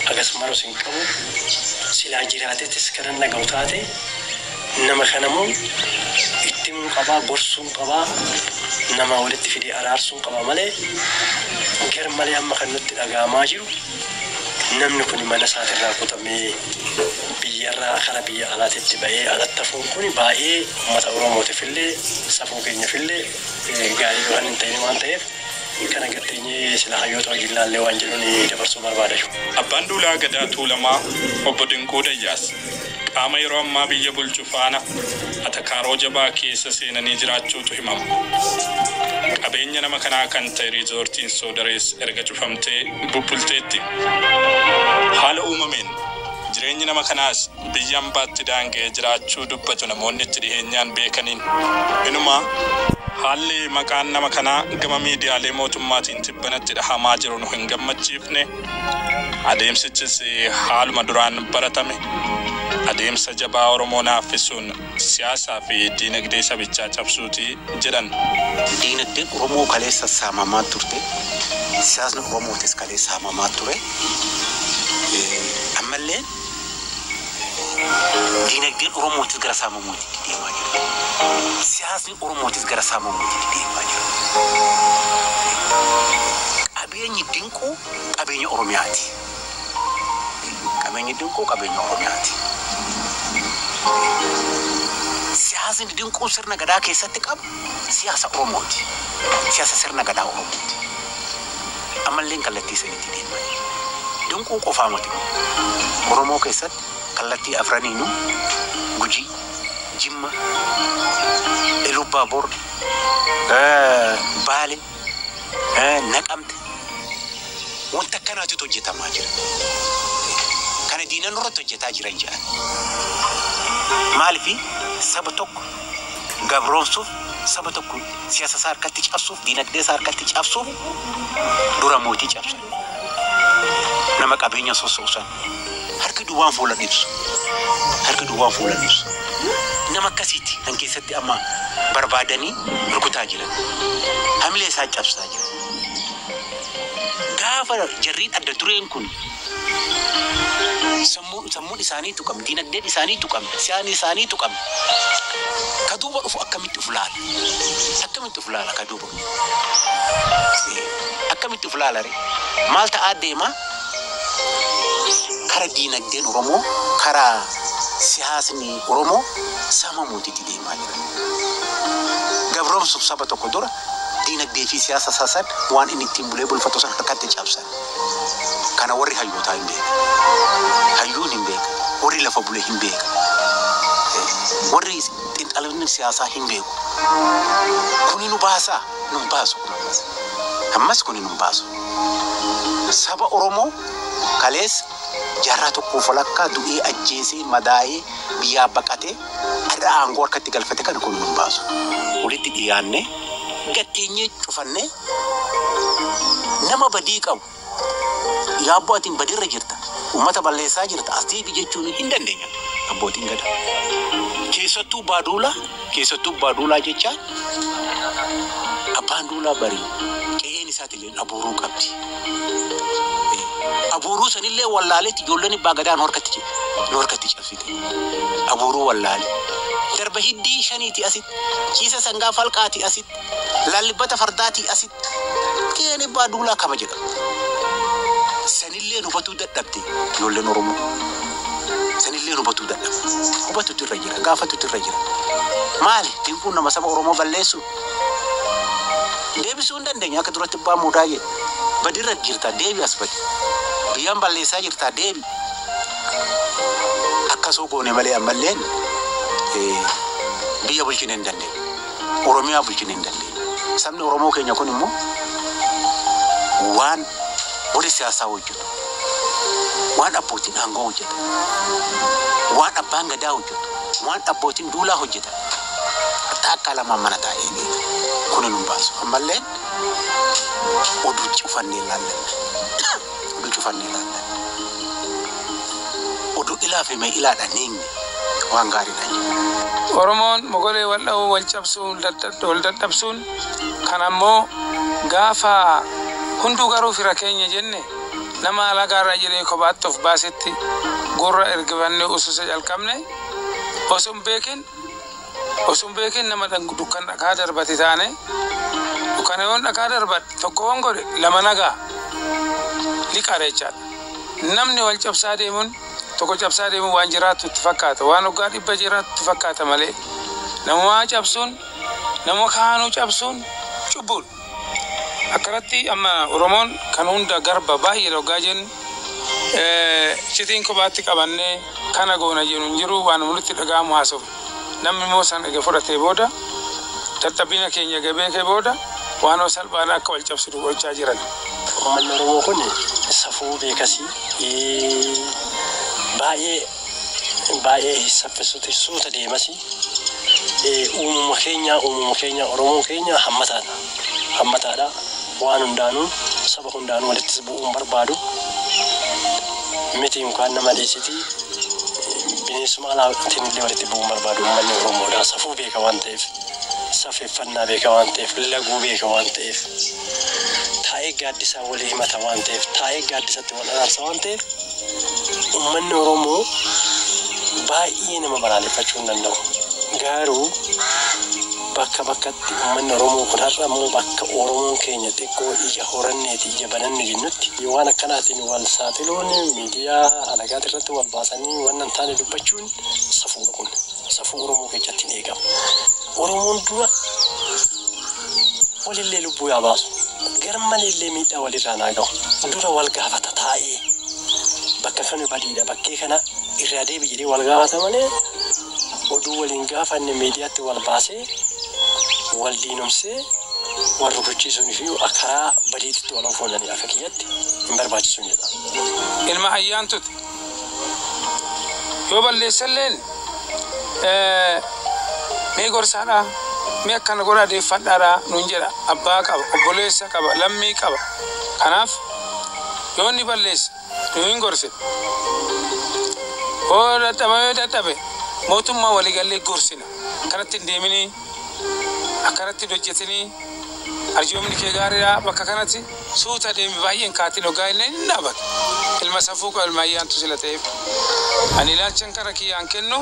akkasumas hin qabu. Silaa jiraatettis kanan dhaga'u taate nama kanammoo itti himuu qabaa, gorsuun qabaa, nama walitti fidee araarsuun qaba malee gar malee amma kan nutti dhaga'amaa jiru namni kun mana isaatirraa kutamee biyyarraa kara biyya alaatitti ba'ee alatti hafuun kun baay'ee uummata Oromootiif illee safuu keenyaaf illee gaarii waan hin ta'in waan ta'eef kana gatteenyee sila hayyoota wajjin ilaallee waan jedhuun dabarsuu barbaada. Abbaan Duulaa Gadaa Tuulamaa Obbo Dinquu Dayyaas qaama yeroo ammaa biyya bulchu faana atakaaroo jabaa keessa seenanii jiraachuutu himama. Qabeenya nama kanaa kan ta'e riizoortiin Soodarees erga cufamtee bubbulteetti. Haala uumameen jireenyi nama kanaas biyya ambaatti daanga'ee jiraachuu dubbatu namoonni itti dhiheenyaan beekaniin. Inuma haalli maqaan nama kanaa gama miidiyaalee mootummaatiin tibbanatti dhahamaa jiru nu hin gammachiifne. Adeemsichis haaluma duraan baratame adeemsa jabaa Oromoo naaffisuun siyaasaa fi diinagdee sabichaa cabsuuti jedhan. Diinagdeen Oromoo kaleessa saamamaa turte. Siyaasni Oromootis kaleessa saamamaa ture. Ammallee diinagdeen Oromootis gara saamamuutti deemaa jira. Siyaasni Oromootis gara saamamuutti deemaa jira. Qabeenyi Dinquu qabeenya Oromiyaati. Qabeenyi Dinquu qabeenya Oromiyaati. Siyaasni Dinquu sirna gadaa keessatti qabu siyaasa Oromooti. Siyaasa sirna gadaa Oromooti. Ammallee kallattii sanitti deemaa jira. Dinquu qofaa miti. Oromoo keessatti kallattii afraniinuu Gujii, Jimma, Ilubbaabor, Baale, Naqamte wanta akkanaatu hojjetamaa jira. Kana diinan irratti hojjetaa jiran jedhan. Maaliif saba tokko gabroomsuuf, saba tokko siyaasa isaa harkatti cabsuuf, diinagdee isaa harkatti cabsuuf dura mootii cabsan. Nama qabeenya sossoosan. Harki duwwaan fuula ibsu. Harki duwwaan fuula ibsu. Nama akkasiiti kan keessatti amma barbaadanii rukutaa jiran. Hamilee isaa cabsaa jiran. Gaafa jarriin adda dureen kun sammuun isaanii tuqame, diinagdeen isaanii tuqame, siyaasni isaanii tuqame. Ka duuba dhufu akkamitti uf laala? Akkamitti uf laala ka duuba dhufu? Akkamitti uf laala ree? Maal ta'aa deema? Kara diinagdeen Oromoo, kara siyaasni Oromoo saamamuutitti deemaa jira. Gabroomsuuf saba tokko dura diinagdee fi siyaasa isaa waan inni ittiin bulee bulfatu san harkatti cabsan. Kana warri hayyootaa hin beekan. Hayyuun hin beekan. Warri lafa bulee hin beekan. Warri xiinxalonni siyaasaa hin beeku. Kuni nu baasaa? Nu hin baasu kun ammas. Ammas kuni nu hin baasu. Saba Oromoo kaleessa jaarraa tokkoof walakkaa du'ee ajjeesee madaa'ee biyyaa baqatee har'a aangoo harkatti galfate kana kun nu hin baasu. Walitti dhiyaannee gatteenyee cufannee nama badii qabu yaabboo atiin badiirra jirta, uummata balleessaa jirta, as deebi jechuun hin dandeenya abbootiin gadaa. Keessattuu baaduulaa jechaan abbaan duulaa barii qe'een isaatillee abuuruu qabdi. Abuuruu sanillee wallaaleetti ijoolleen abbaa gadaan harkatti cabsite. Abuuruu wallaale. Darba hiddii shaniiti asitti, ciisa sangaa falqaati asitti, laallibbata fardaati asitti. Qe'een abbaa duulaa kama jedhama. Sanillee hubatuu dadhabde ijoolleen Oromoo. Sanillee hubatuu dadhabde. Hubatutu irra jira, gaafatutu irra jira. Maali? Dinquun nama saba Oromoo balleessu. Deebi Deebisuu hin dandeenye akka duratti abbaa muudaa jedhe. Badirra jirta deebi as badi. Biyyaan balleessaa jirta deebi. Akkasoo goone malee ammalleen biyya bulchine hin dandeenye. Oromiyaa bulchine hin dandeenye. Sabni Oromoo keenya kun immoo waan warri siyaasaa hojjetu, waan abbootiin aangoo hojjetan, waan abbaan gadaa hojjetu, waan abbootiin duulaa hojjetan. Akka lamaan mana taa'ee beeka. Kun nun baasu. Ammalleen oduu cufannee ilaallanna. Oduu cufannee ilaallanna. Oduu ilaa fi mee ilaadhaan eenyu waan gaariidha. Oromoon mogolee wal dha'uu, wal cabsuun, wal dadhabsuun kan ammoo gaafa hunduu garuu fira keenya jenne nama alagaarraa jedhee kophaatti of baasetti gurra ergifannee ususa jalqabne osoo hin beekin nama dukkan dhakaa darbate taane. Dukkana yoon dhakaa darbadhe tokko yoon godhe lama nagaa liqaadha jechaadha. Namni wal cabsaa deemuun, tokko cabsaa deemuun waan jiraatu itti fakkaata, waan waggaa 100 jiraatu itti fakkaata malee namumaa cabsuun, nama kaanuu cabsuun cubbuudha. Akkanatti amma Oromoon kan hunda garba baay'ee waggaa jennu citiin kophaatti qabannee kana goona jennu hin jiru, waan nutti dhaga'amu haasofna. Namni immoo san ega fudhatee booda, dadhabina keenya ega beekee booda, waan salphaan akka wal cabsitu gochaa jiran. Uummanni Oromoo kun safuu beekasii baay'ee baay'ee saffisuuti suuta deemasii. Uumama keenya Oromoon keenya hammataadha. Hammataadha. Waan hundaanuu saba hundaanuu walitti bu'uun barbaadu. Miti yookaan nama dhiisitii bineensuma alaatiin illee walitti bu'uun barbaadu uummanni Oromoodha. Safuu beeka waan ta'eef, safeeffannaa beeka waan ta'eef, laguu beeka waan ta'eef, taa'ee gaaddisaa walii himata waan ta'eef, taa'ee gaaddisatti wal araarsa waan ta'eef, uummanni Oromoo baay'ee nama balaaleffachuu hin danda'u. Garuu bakka bakkatti uummanni Oromoo kun har'a immoo bakka Oromoon keenya xiqqoo ija horanneeti ija bananne jennutti waan akkanaatiin wal saaxiluun, miidiyaa alagaati irratti wal baasanii waan hin taane dubbachuun safuudha kun. Safuu Oromoo keessatti hin eegamu. Oromoon dura walillee lubbuu yaa baasu. Garmaleellee miidhaa walirraa naa gahu. Dura wal gaafata taa'ee, bakka kana badiidha, bakkee kana irraa deebi jedhee wal gaafata malee, oduu waliin gaafanne miidiyaatti wal baasee wal diinomsee wal rukuchiisuun fi karaa badiitti wal ofoolanii akka kiyyatti hin barbaachisuun jedha. Ilma ayyaantuti. Yoo balleessalleen mee gorsaadhaa, mee akkana godhaa, deeffadhaadhaa nuun jedha. Abbaa qaba, obboleessa qaba, lammii qaba. Kanaaf yoo inni balleesse nu hin gorsine. Yoo dadhaba, yoo dadhabe mootummaa waliigallee gorsina. Akkanatti hin deeminii, akkanatti hin hojjetinii, arjoomni kee gaariidha, bakka kanatti suuta deemi, baay'een kaatiin hoggaa inni hin dhaabatu. Ilma safuu qaba, ilma ayyaantu sila ta'eef. Ani ilaalchan kara kiyyaan kennu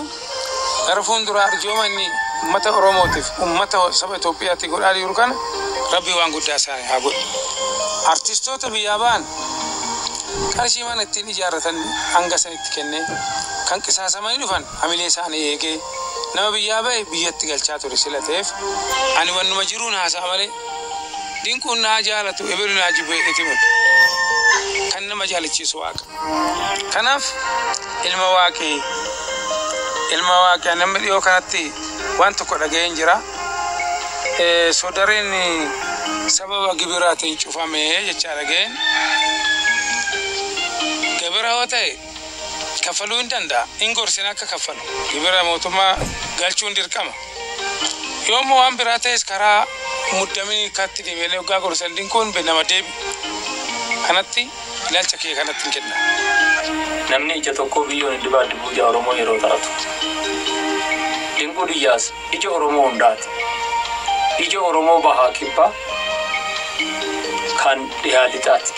gara fuulduraa arjooma inni uummata Oromootiif, uummata saba Itoophiyaatti godhaa jiru kana Rabbi waan guddaa isaanii haa godhu. Artistoota biyyaa ba'an qarshii mana ittiin ijaarratan hanga sanitti kennee, kan qisaasamanii dhufan hamilee isaanii eegee, nama biyyaa ba'e biyyatti galchaa ture sila ta'eef, ani wannuma jiruun haasa'a malee Dinquun naa jaalatu ebiru naa jibbu itti miti. Kan nama jaalachiisu Waaqa. Kanaaf ilma waaqii, ilma waaqii, namni dhiyoo kanatti waan tokko dhaga'een jira. Sodareen sababa gibiraatiin cufame jechaa dhaga'een. Gibira yoo ta'e kaffaluu hin danda'a. Hin gorsine akka kaffalu. Gibira mootummaa galchuun dirqama. Yoommoo waan biraa ta'es karaa muddamini katti deebi'anii waggaa gorsan Dinquun nama deebi. Kanatti ilaalcha kee kanatti hin kenna. Namni ija tokko biyyoon hin dhibaaddu ija Oromoo yeroo taatu. Dinquu Diyyaas ija Oromoo hundaati. Ija Oromoo bahaa kibbaa kan dhihaa lixaati.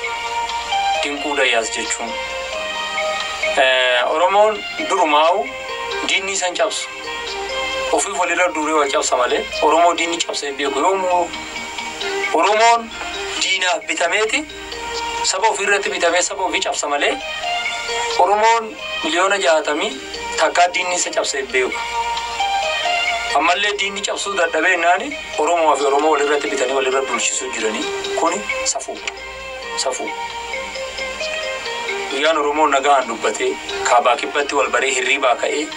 Dinquu Diyyaas jechuun. Oromoon durumaa'u diinni isan cabsu. Ofiif walirra duuree wal cabsa malee Oromoo diinni cabsee hin beeku yoomuu. Oromoon diinaaf bitameeti saba ofiirratti bitamee saba ofii cabsa malee Oromoon 60 miliyoona takkaa diinni isa cabsee hin beeku. Ammallee diinni cabsuu dadhabee naani Oromoo fi Oromoo walirratti bitanii walirra bulchisuu jiranii kuni safuu. Safuu. Guyyaan Oromoo nagaan dubbatee kaabaa kibbatti wal baree hirriibaa ka'ee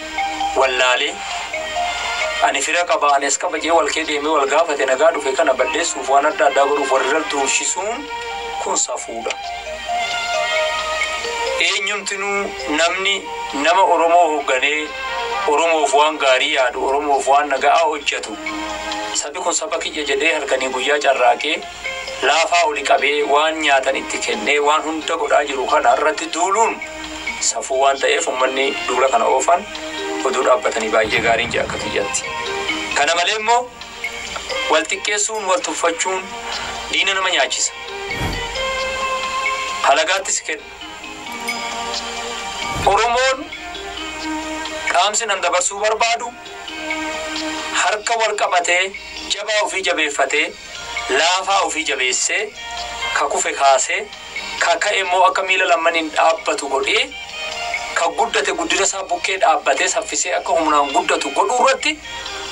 wallaalee ani fira qaba ani as qaba jee wal kee deemee wal gaafate nagaa dhufe kana balleessuuf waan adda addaa godhuuf walirra duulchisuun kun safuudha. Eenyumtinuu namni nama Oromoo hoogganee Oromoof waan gaarii yaadu Oromoof waan nagaa hojjetu sabi kun saba kiyya jedhee halkanii guyyaa carraaqee laafaa oli qabee waan nyaatan itti kennee waan hunda godhaa jiru kana irratti duuluun safuu waan ta'eef uummanni duula kana oofan oduu dhaabbatanii baay'ee gaariin jira akka kiyyatti. Kana malee immoo wal xiqqeessuun wal tuffachuun diina nama nyaachisa. Halagaattis kenna. Oromoon qaamsi nan dabarsuu barbaadu harka wal qabatee jabaa ofii jabeeffatee laafaa ofii jabeessee ka kufe kaasee ka ka'e immoo akka miila lamaniin dhaabbatu godhee ka guddate guddina isaa bukkee dhaabbatee saffisee akka humnaan guddatu godhuu irratti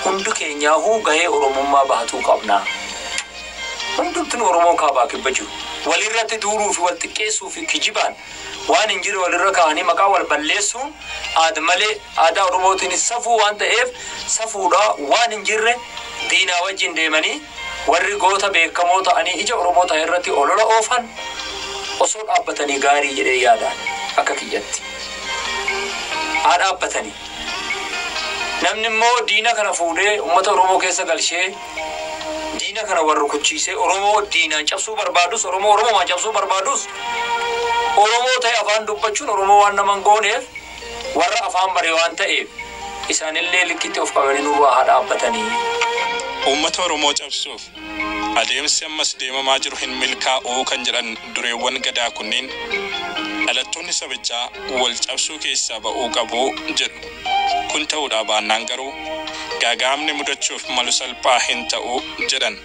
hundi keenyaahuu gahee Oromummaa bahatuu qabna. Hundumtiin Oromoo kaabaa kibba jiru. Walirratti duuluu fi wal xiqqeessuu fi kijibaan waan hin jirre walirra kaa'anii maqaa wal balleessuun aada malee aadaa Oromootiin safuu waan ta'eef safuudha waan hin jirre diinaa wajjin deemanii warri goota beekamoo ta'anii ija Oromoo ta'e irratti olola oofan osoo dhaabbatanii gaarii jedhee yaadaan akka kiyyatti. Haa dhaabbatanii. Namni immoo diina kana fuudhee uummata Oromoo keessa galchee diina kana warra rukuchiisee Oromoo diinaan cabsuu barbaadus Oromoo Oromoo cabsuu barbaadus Oromoo ta'e afaan dubbachuun Oromoo waan nama hin gooneef warra afaan bare waan ta'eef isaanillee likkitti of qabanii nurraa haa dhaabbatanii. Uummata Oromoo cabsuuf adeemsi ammas deemamaa jiru hin milkaa'uu kan jedhan dureewwan gadaa kunneen dhalattoonni sabichaa wal cabsuu keessaa ba'uu qabu jedhu. Kun ta'uudhaa baannaan garuu gaagaamni mudachuuf malu salphaa hin ta'u jedhan.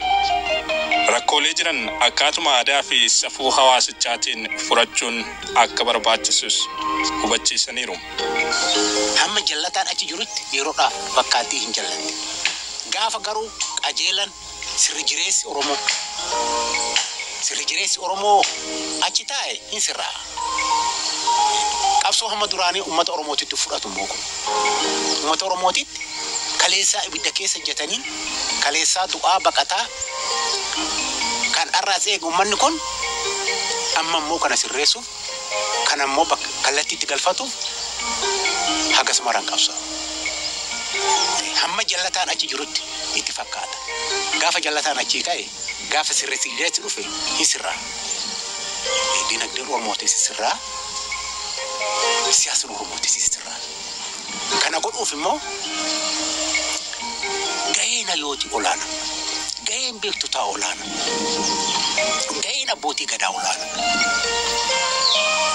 Rakkoolee jiran akkaatuma aadaa fi safuu hawaasichaatiin furachuun akka barbaachisus hubachiisaniiru. Hamma jallataan achi jirutti yeroodhaaf fakkaattii hin jallatte. Gaafa garuu qajeelan sirri jireessi Oromoo. Sirri jireessi Oromoo achi taa'e hin sirraa. Qabsoo hamma duraanii uummata Oromootitti fudhatu immoo kun. Uummata Oromootitti kaleessaa ibidda keessa jetanii kaleessaa du'aa baqataa kan har'aas eegu uummanni kun amma immoo kana sirreessuuf kana immoo kallattiitti galfatuuf hagas maraan qabsa. Hamma jallataan achi jirutti itti fakkaata. Gaafa jallataan achi ka'e gaafa sirreessi dhufe hin sirraa. Dinagdeen Oromootis sirraa. Siyaasni Oromootis sirraa. Kana godhuuf immoo gaheen hayyooti olaana. Gaheen beektotaa olaana. Gaheen abbootii gadaa olaana.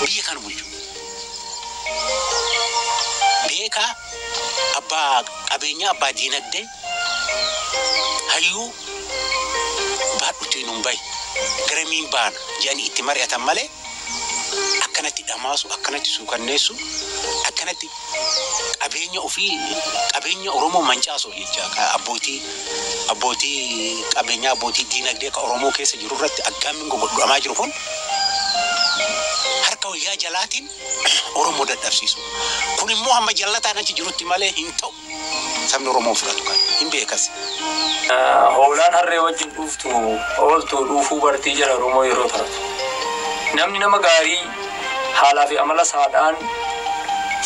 Biyya kana bulchu. Beekaa abbaa qabeenyaa abbaa diinagdee hayyuu baadhuutiin hin bahi garamiin baana jedhanii itti mari'atan malee akkanatti dhamaasu akkanatti suukanneessu akkanatti qabeenya ofii qabeenya Oromoo mancaasu jecha abbootii abbootii qabeenyaa abbootii diinagdee ka Oromoo keessa jiru irratti aggaammiin godhamaa jiru kun harka wayyaa jalaatiin Oromoo dadhabsiisu. Kun immoo hamma jallataan achi jirutti malee hin ta'u. Sabni Oromoo fudhatu kan hin beekas. Hoolaan harree wajjin dhuuftu ooltu dhuufuu bartii jala Oromoo yeroo taatu. Namni nama gaarii haalaa fi amala saadhaan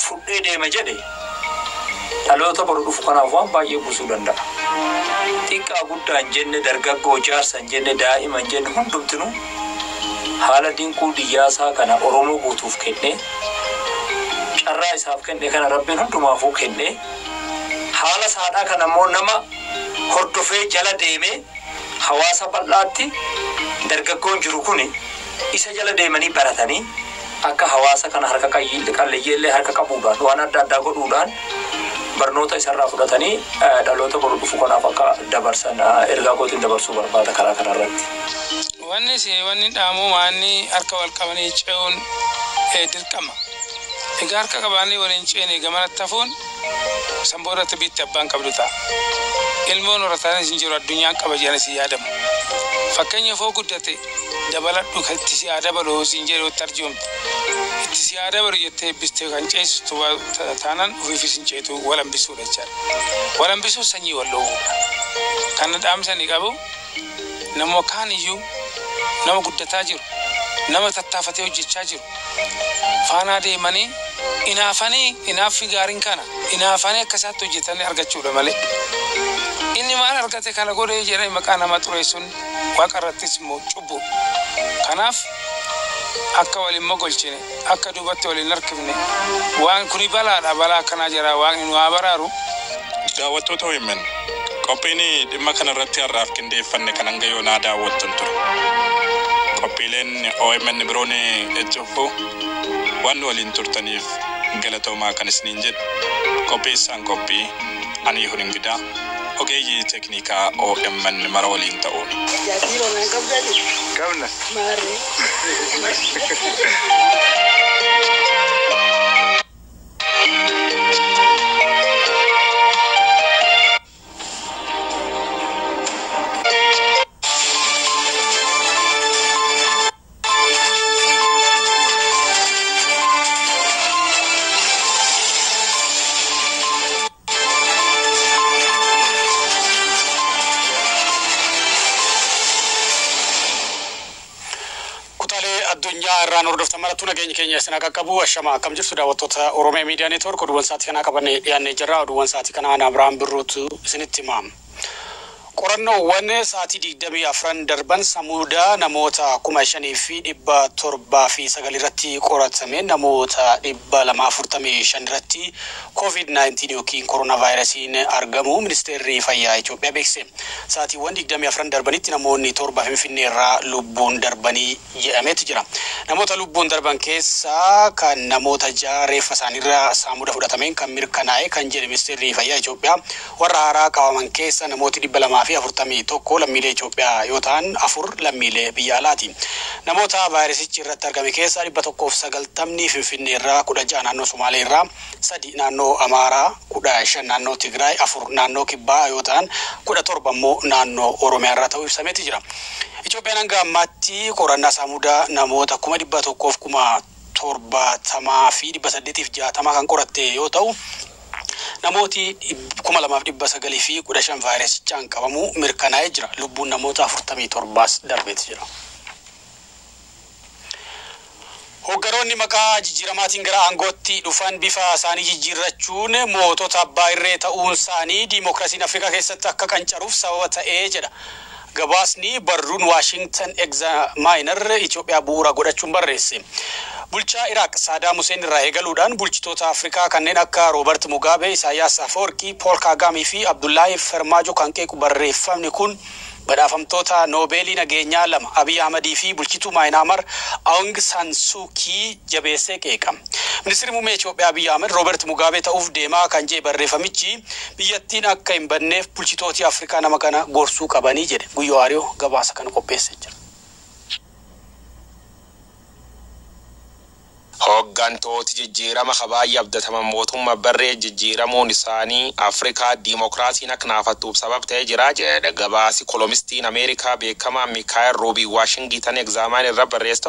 fudhee deema jedhe dhaloota boru dhufu kanaaf waan baay'ee buusuu danda'a. Xiqqaa guddaa hin jenne dargaggoo jaarsa hin jenne daa'ima hin jenne hundumtinuu haala dinquu diyyaasaa kana Oromoo guutuuf kenne carraa isaaf kenne kana Rabbiin hundumaafuu kenne haala saadhaa kana immoo nama hordofee jala deemee hawaasa bal'aatti dargaggoon jiru kuni isa jala deemanii baratanii akka hawaasa kana harka qalleeyyeellee harka qabuudhaan waan adda addaa godhuudhaan barnoota isarraa fudhatanii dhaloota boru dhufu kanaaf akka dabarsan ergaa kootiin dabarsuu barbaada karaa kanarratti. Wanni si wanni dhaamu waanni harka wal qabanii ce'uun dirqama. Egaa harka qabaanii waliin ceene gamanatti hafuun San boodatti biitti abbaan qabdu ta'a. Ilmoon horataanis hin jiru addunyaan qaba jedhanis hin yaadamu. Fakkeenyaaf hoo guddate dabaladhu kan itti si haa dabalu hoo siin jedhu itti arjoomte. Itti si haa dabalu jettee eebbistee kan ceesistu taanaan ofiifis hin ceetu wal hambisuudha jechaadha. Wal hambisuun sanyii wal dhoowwuudha. Kana dhaamsa ni qabu nama kaan iyyuu nama guddataa jiru nama tattaafatee hojjechaa jiru faanaa deemanii inaafanii inaaffi gaariin kana inaafanii akka isaatti hojjetanii argachuudha malee. Inni maal argate kana godhee jedhee maqaa nama xureessuun waaqa irrattis immoo cubbu. Kanaaf akka waliin mogolchine akka duubatti waliin harkifne waan kuni balaadha balaa akkanaa jira waaqni nu haa baraaru. Daawwattoota OMN qophiin dhimma kanarratti har'aaf qindeeffanne kan hanga yoonaa daawwattan ture. Qophiileen OMN biroon itti fufu waan waliin turtaniif galatoomaa kan isiniin jedhu qopheessaan qophii ani Yihuun Ingidaa ogeeyyii teeknikaa OMN mara waliin ta'uun. Qabna. Maarree. Kutaalee addunyaa irraan hordoftan marattuu nageenya keenya isin qaqqabu ashama akkam jirtu daawwattoota Oromiyaa Miidiyaa Neetwoork oduuwwan sa'aatii kanaa qabannee dhiyaannee jirra. Oduuwwan sa'aatii kanaa ana Abiraam Birruutu isinitti hima. Qorannoowwan sa'aatii 24 darban samuuda namoota 5,709 irratti qoratame namoota 245 irratti COVID-19 yookiin koronaa vaayirasiin argamu ministeerri fayyaa Itoophiyaa beeksise. Sa'aatiiwwan 24 darbanitti namoonni 7 Finfinnee irraa lubbuun darbanii jedhameetu jira. Namoota lubbuun darban keessaa kan namoota 6 reeffa isaaniirraa saamuda fudhatameen kan mirkanaa'e kan jedhe ministeerri fayyaa Itoophiyaa warra haaraa qabaman keessa namooti 241 lammiilee Itoophiyaa yoo ta'an 4 lammiilee biyya alaati. Namoota vaayirasichi irratti argame keessaa 190 Finfinnee irraa, 16 naannoo Somaalee irraa, 3 naannoo Amaaraa, 15 naannoo Tigraay, 4 naannoo Kibbaa yoo ta'an 17 immoo naannoo Oromiyaa irraa ta'uu ibsameeti jira. Itoophiyaan hanga ammaatti qorannaa saamudaa namoota 170,860 kan qoratte yoo ta'u namooti 2,915 vaayirasichaan qabamuu mirkanaa'ee jira. Lubbuun namoota 47 darbeeti jira. Hoggaroonni maqaa jijjiiramaatiin gara aangootti dhufan bifa isaanii jijjiirrachuun mootota abbaa irree ta'uun isaanii diimokiraasiin Afrikaa keessatti akka qancaruuf sababa ta'ee jedha. Gabaasni barruun Waashingtan Examiner Itoophiyaa bu'uura godhachuun barreesse. Bulchaa Iraaq Saadaam Hussein irraa eegaluudhaan bulchitoota Afrikaa kanneen akka Roobert Mugabe, Isaayyaas Afwerqii, Pool Kaagaamii fi Abdullaahi Farmaajo kan qeequ barreeffamni kun badhaafamtoota Noobeelii nageenyaa 2 Abiy Ahmadii fi bulchituu Maayinaamar Aung San Suu Kyi jabeessee qeeqa. Ministeerri muummee Itoophiyaa Abiy Ahmed Roobert Mugabe ta'uuf deemaa kan jedhe barreeffamichi biyyattiin akka hin badneef bulchitooti Afrikaa nama kana gorsuu qabanii jedhe. Guyyoo Waariyoo gabaasa kana qopheessee jira. Hooggantooti jijjiirama baay'ee abdataman mootummaa barree jijjiiramuun isaanii Afrikaa diimokiraasiin akka naafattuuf sabab ta'ee jira jedhe gabaasi kolomistiin Ameerikaa beekamaa Mikaayil Roobii Waashingitan Egzaamaan irra barreesse.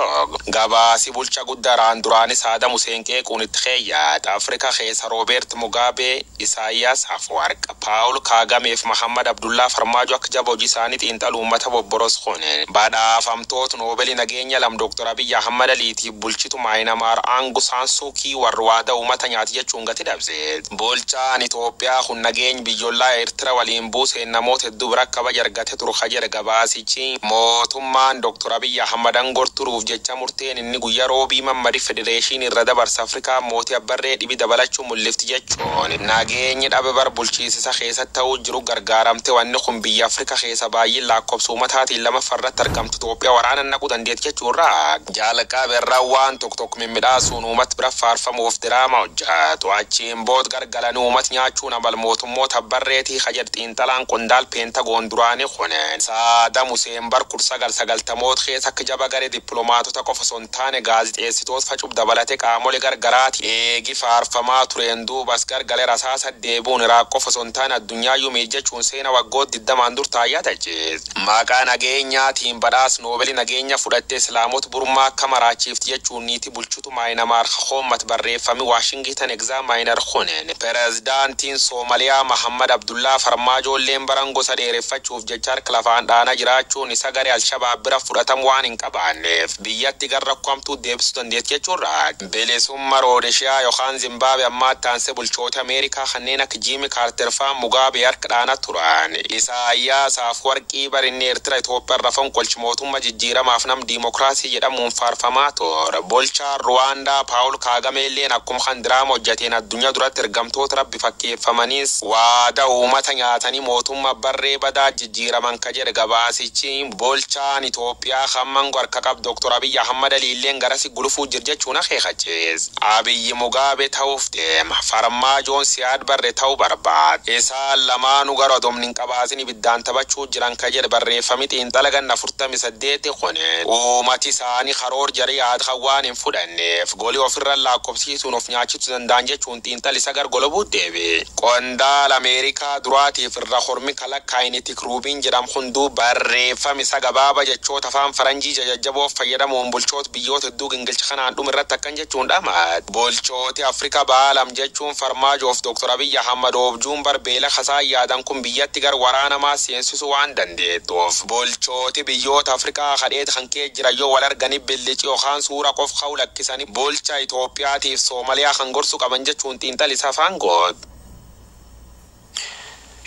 Gabaasi bulcha guddaa duraanis Saadaam Hussein qeequun itti keeyyaate Afrikaa keessa Roobeert Mugaabee, Isaayyaas Afwerq, Paawul Kaagamee fi Mahammad Abdullaa Farmaajo akka jaba hojii isaanii xiinxaluu uummata bobboros kun badhaafamtoota Noobeelii nageenya 2 Dooktar Abiyyi Ahmad Aliitiif bulchitu Maayinamaar Aung San Suu Kyi warra waadaa uummata nyaati jechuun gati dabse. Bulchaan Itoophiyaa kun nageenya biyyoolaa Eertira waliin buuseen namoota hedduu bira kabaja argate turu jedhe gabaasichi. Mootummaan Dooktar Abiyyi Ahmad aangoo turuuf jecha murteen inni guyyaa roobii mammadi federeeshinii irra dabarsa Afrikaa mootii abbarree dhibi dabalachuu mul'ifti jechuun nageenyi dhabe bar bulchiisisa keessatti ta'uu jiru gargaaramte wanni kun biyya Afrikaa keessa baay'ee lakkoofsa uummataatiin 2ffarratti argamtu Itoophiyaa waraana naquu dandeetti jechuurraa jalqaba irraa waan tokko tokko mimmiidhaasuun uummata bira faarfamuuf diraama hojjetu. Achiin booda gargalanii uummata nyaachuun amal mootummoota barreetii hajar xiinxalaan qondaal Peentagoon duraanii kunin. Saadaam Huseen bar 1990moota keessa akka jaba garee dippiloomaatota qofa osoo hin taane gaazixeessitoota facuuf dabalatee qaamolee gargaraati eegi faarfamaa tureen duubas gargalee rasaasa deebi'uun Iraaq qofa osoo hin taane addunyaa jechuun seena waggoota 20 dur taayyaa tachiis. Maqaa nageenyaatiin badhaas Noobelii nageenya fudhattee Islaamota Burmaa akka maraachiifti jechuun niitii bulchitu Maayinamaar hoommat barreeffami Waashingitan Egzaamaayiner kunin. Pireezidaantiin Soomaliyaa Mahammad Abdullaa Farmaajoolleen baran gosa dheereffachuuf jecha harka lafaan dhaanaa jiraachuun isa garee Alshabaab bira fudhatamu waan hin qabaanneef biyyatti gara rakkoomtuu deebisuu dandeetti jechuudha. Bilisummaa Roodeshiyaa yookaan Zimbaabe ammaatti aansee bulchoota Ameerikaa kanneen akka Jiimi Kaarter fa'aa Mugaabee harka dhaanaa turan. Isaayyaas Afwarqii barinni Eertira Itoophiyaa irra fonqolchi mootummaa jijjiiramaaf nam diimokiraasii jedhamuun faarfamaa ture. Bulchaan Ruwaandaa Paawul Kaagame illeen akkuma kan diraama hojjeteen addunyaa duratti ergamtoota rabbi fakkeeffamanis waada uummata nyaatanii mootummaa barree badaa jijjiiraman ka jedhe gabaasichi. Bulchaan Itoophiyaa hamman harka qabu Dr. Abiyyi Ahmad Aliilleen garasi gulufuu jir jechuun akeekachiis. Abiyyi Mugaabee ta'uuf deema. Farmaajoon Siyaad Barre ta'uu barbaada. Isaan lamaanuu gara odomni hin qabaasin ibiddaan taphachuu jiran ka jedhe barreeffami xiinxala ganna 48 kunin. Uummati isaanii karoor jarii yaada waan hin fudhanneef golii ofirra lakkoofsiisuun of nyaachisuu danda'an jechuun xiinxalli isa gargolobuu deebi. Qondaala Ameerikaa duraatiif irra hormi kalaqaayinetik Ruubiin jedhamu hunduu barreeffami isa gabaaba jechoota afaan faranjii jajjaboof fayyadamuun bulchoota biyyoota hedduu gingilcha kanaan dhuma irratti akkan jechuun dhamaat. Bulchooti Afrikaa baalam jechuun Farmaajoof Dr. Abiyyi Ahmad oobjuun barbeela kasaa yaadan kun biyyatti gar waraanamaa seensisuu waan dandeettuuf. Bulchooti biyyoota Afrikaa kadheet kan kee jira yoo wal arganii billici yookaan suura qof ka'u lakkisanii bulcha Itoophiyaatiif Soomaliyaa kan gorsu qaban jechuun xiinxalli isa afaan goot.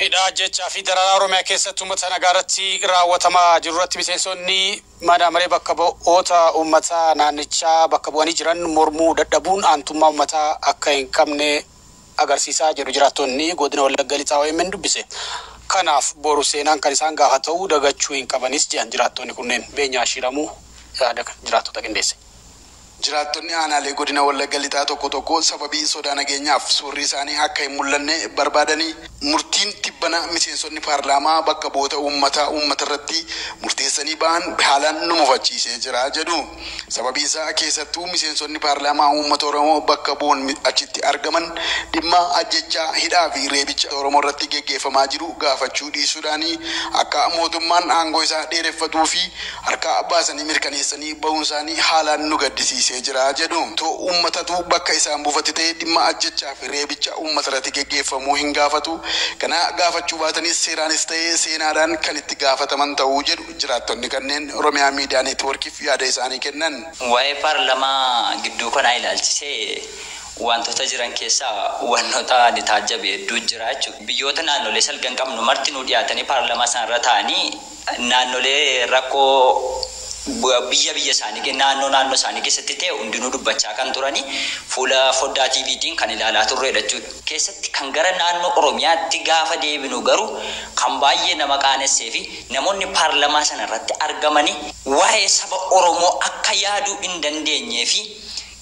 Hidhaa jechaa fi dararaa Oromiyaa keessatti uummata nagaa irratti raawwatamaa jiru irratti miseensonni mana maree bakka bu'oota uummataa naannichaa bakka bu'anii jiran mormuu dadhabuun aantummaa uummataa akka hin qabne agarsiisaa jiru jiraattonni godina Wallagga Lixaa OMN dubbise. Kanaaf boru seenaan kan isaan gaafatamu dagachuu hin qabanis jedhan jiraattonni kunneen. Beenyaa Shiramuu yaada jiraattota qindeesse. Jiraattonni aanaalee godina Wallagga Lixaa tokko tokko sababii sodaa nageenyaaf suurri isaanii akka hin mul'anne barbaadanii murtiin tibbana miseensonni paarlaamaa bakka bu'oota uummataa uummata irratti murteessanii ba'an haalaan nu mufachiisee jira jedhu. Sababii isaa keessattuu miseensonni paarlaamaa uummata Oromoo bakka bu'uun achitti argaman dhimma ajjechaa hidhaa fi reebicha Oromoo irratti geggeeffamaa jiru gaafachuu dhiisuudhaanii akka mootummaan aangoo isaa dheereffatuu fi harka baasanii mirkaneessanii ba'uun isaanii haalaan nu gaddisiise jira jedhu. To uummatatu bakka isaan buufate ta'e dhimma ajjechaa fi reebicha uummata irratti geggeeffamuu hin gaafatu. Kana gaafachuu baatanis seeraanis ta'ee seenaadhaan kan itti gaafataman ta'uu jedhu jiraattonni kanneen Oromiyaa Miidiyaa Neetwoorkiif yaada isaanii kennan. Waa'ee paarlaamaa gidduu kanaa ilaalchisee wantoota jiran keessaa wantoota ani taajjabe hedduu jira jechuudha. Biyyoota naannolee salgan qabnu marti nu dhiyaatanii paarlaamaa isaanirra taa'anii naannolee rakkoo biyya biyya isaanii naannoo naannoo isaanii keessatti ta'e hundinuu dubbachaa kan turanii fuula foddaa TVtiin kan ilaalaa turredha jechuudha. Keessatti kan gara naannoo Oromiyaatti gaafa deebinu garuu kan baay'ee nama qaanessee fi namoonni paarlaamaa sana irratti argamanii waa'ee saba Oromoo akka yaaduu hin dandeenyee fi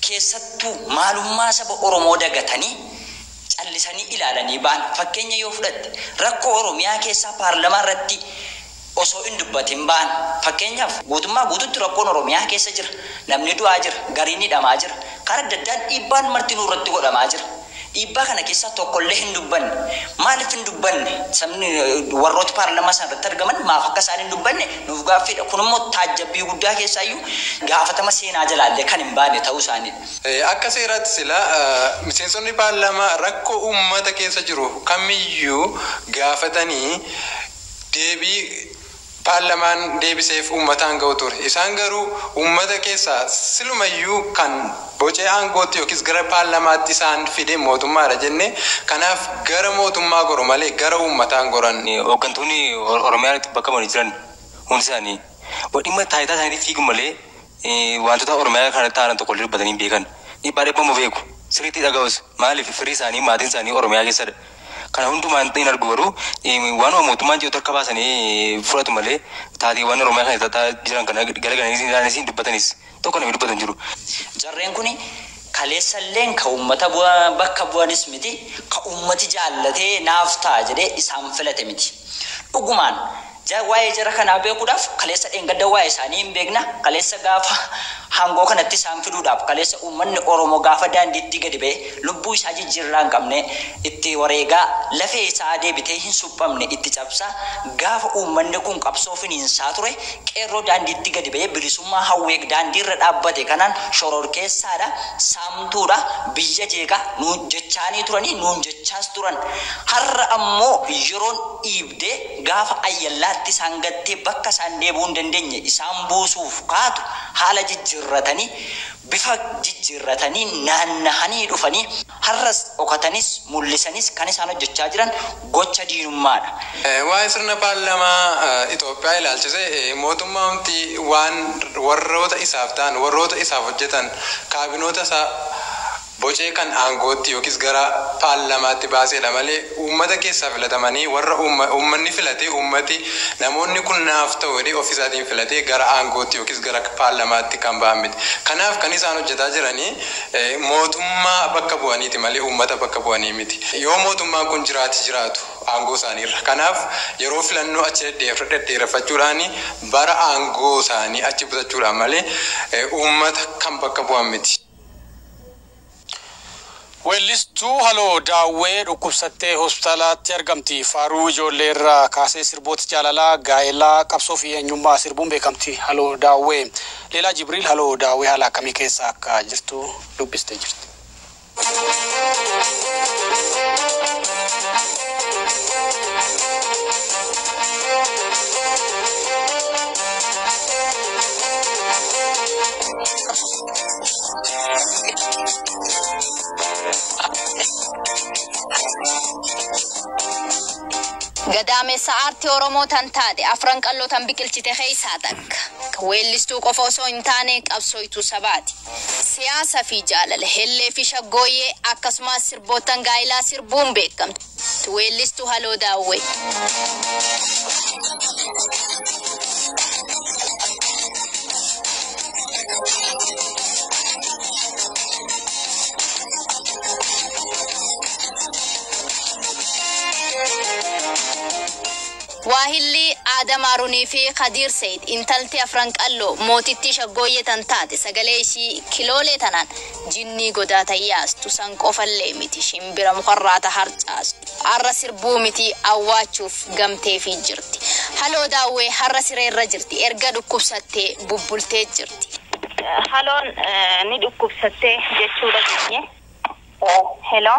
keessattuu maalummaa saba Oromoo dagatanii callisanii ilaalanii ba'an. Fakkeenya yoo fudhatte rakkoo Oromiyaa keessaa paarlaamaa irratti osoo hin dubbatin ba'an. Fakkeenyaaf guutummaa guututti rakkoon Oromiyaa keessa jira. Namni du'aa jira, gariin hidhamaa jira. Karaa adda addaan dhiibbaan martinuu irratti godhamaa jira. Dhiibbaa kana keessaa tokkollee hin dubbanne. Maaliif hin dubbanne? Sabni warroota paarlaamaa sana irratti argaman maaf akka isaan hin dubbanne nuuf gaaffiidha. Kun immoo taajjabbii guddaa keessaayyuu gaafatama seenaa jalaallee kan hin baane ta'uu isaaniidha. Akka seeraatti sila miseensonni paarlaamaa rakkoo uummata keessa jiru kamiyyuu gaafatanii deebii paarlaamaan deebiseef uummataan ga'u ture. Isaan garuu uummata keessaa silumayyuu kan bocee aangootti yookiis gara paarlaamaatti isaan fide mootummaadha jenne kanaaf gara mootummaa goru malee gara uummataan goran. Hooggantoonni Oromiyaatti bakka bu'anii jiran hundi isaanii dhimma taayitaa isaaniitti fiigu malee wantoota Oromiyaa kana ta'an tokko illee dubbatanii hin beekan. Dhiibbaa dhibbamu beeku. Sirriitti dhaga'us maaliif firii isaanii maatiin isaanii Oromiyaa keessadha. Kana hundumaan hin argu garuu waanuma mootummaan jedhu harka baasanii fudhatu malee taateewwan Oromiyaa kana jiran kana galagalanii isaanis hin dubbatanis tokko namni dubbatan jiru. Jarreen kuni Kaleessalleen ka uummata bakka bu'anis miti, ka uummati jaallatee naaf ta'a jedhee isaan filate miti. Dhugumaan waa'ee jara kanaa beekuudhaaf kaleessa dheengadda waa'ee isaanii hin beekna. Kaleessa gaafa hangoo kanatti isaan fiduudhaaf kaleessa uummanni Oromoo gaafa daandiitti gadi ba'e lubbuu isaa jijjiirraa hin qabne itti wareegaa lafee isaa deebitee hin suphamne itti cabsaa gaafa uummanni kun qabsoo finiinsaa ture qeerroo daandiitti gadi ba'e bilisummaa hawwee daandiirra dhaabbate kanaan shororkeessaadha, saamtuudha, biyya jeeqaa nuun jechaanii turanii nuun jechaas turan. Har'a ammoo yeroon dhiibdee gaafa ayyallaatti isaan gattee bakka isaan deebi'uu hin dandeenye isaan buusuuf kaatu haala jijjiirratanii bifa jijjiirratanii naannahanii dhufanii har'as dhokatanis mul'isanis kan isaan hojjechaa jiran gocha diinummaadha. Waa'ee sirna paarlaamaa Itoophiyaa ilaalchise mootummaamti waan warroota isaaf ta'an, warroota isaaf hojjetan, kaabinoota isaa bocee kan aangootti yookiis gara paarlaamaatti baaseedha malee uummata keessaa filatamanii warra uummanni filatee uummati namoonni kun naaf ta'u jedhee ofiisaatiin filatee gara aangootti yookiis gara paarlaamaatti kan ba'an miti. Kanaaf kan isaan hojjetaa jiranii mootummaa bakka bu'aniiti malee uummata bakka bu'anii miti. Yoo mootummaan kun jiraati jiraatu aangoo isaaniirra. Kanaaf yeroo filannoo achi dhedheereffachuudhaan bara aangoo isaanii achi butachuudhaan malee uummata kan bakka bu'an miti. Weellistuu Haloo Daawwee dhukkubsattee hospitaalaatti argamti. Faaruu ijoollee irraa kaasee sirboota jaalalaa, gaa'elaa, qabsoo fi eenyummaa sirbuun beekamti. Haloo Daawwee. Leelaa Jibriil Haloo Daawwee haala akkamii keessa akka jirtu dubbistee jirti. Gadaamessa aartii Oromoo tan taate afran qalloo tan biqilchite keessaa takka. Weellistuu qofa osoo hin taane qabsooytuu sabaati. Siyaasa fi jaalala, hellee fi shaggooyyee akkasumas sirbootan gaa'ilaa sirbuun beekamti. Weellistuu Haloo Daawwee. Waahilli Adam Haruunii fi Khadiir Said intalti afran qalloo mootittii shaggooyyee tan taate sagalee ishii kiloolee tanaan jinnii godaa tayyaastu san qofallee miti shimbira mukarraata harcaastu har'a sirbuu miti awwaachuuf gamteefii jirti. Haloo Daawwee har'a sireerra jirti erga dhukkubsattee bubbultee jirti. Haloon ni dhukkubsattee jechuudha jennee. Hello.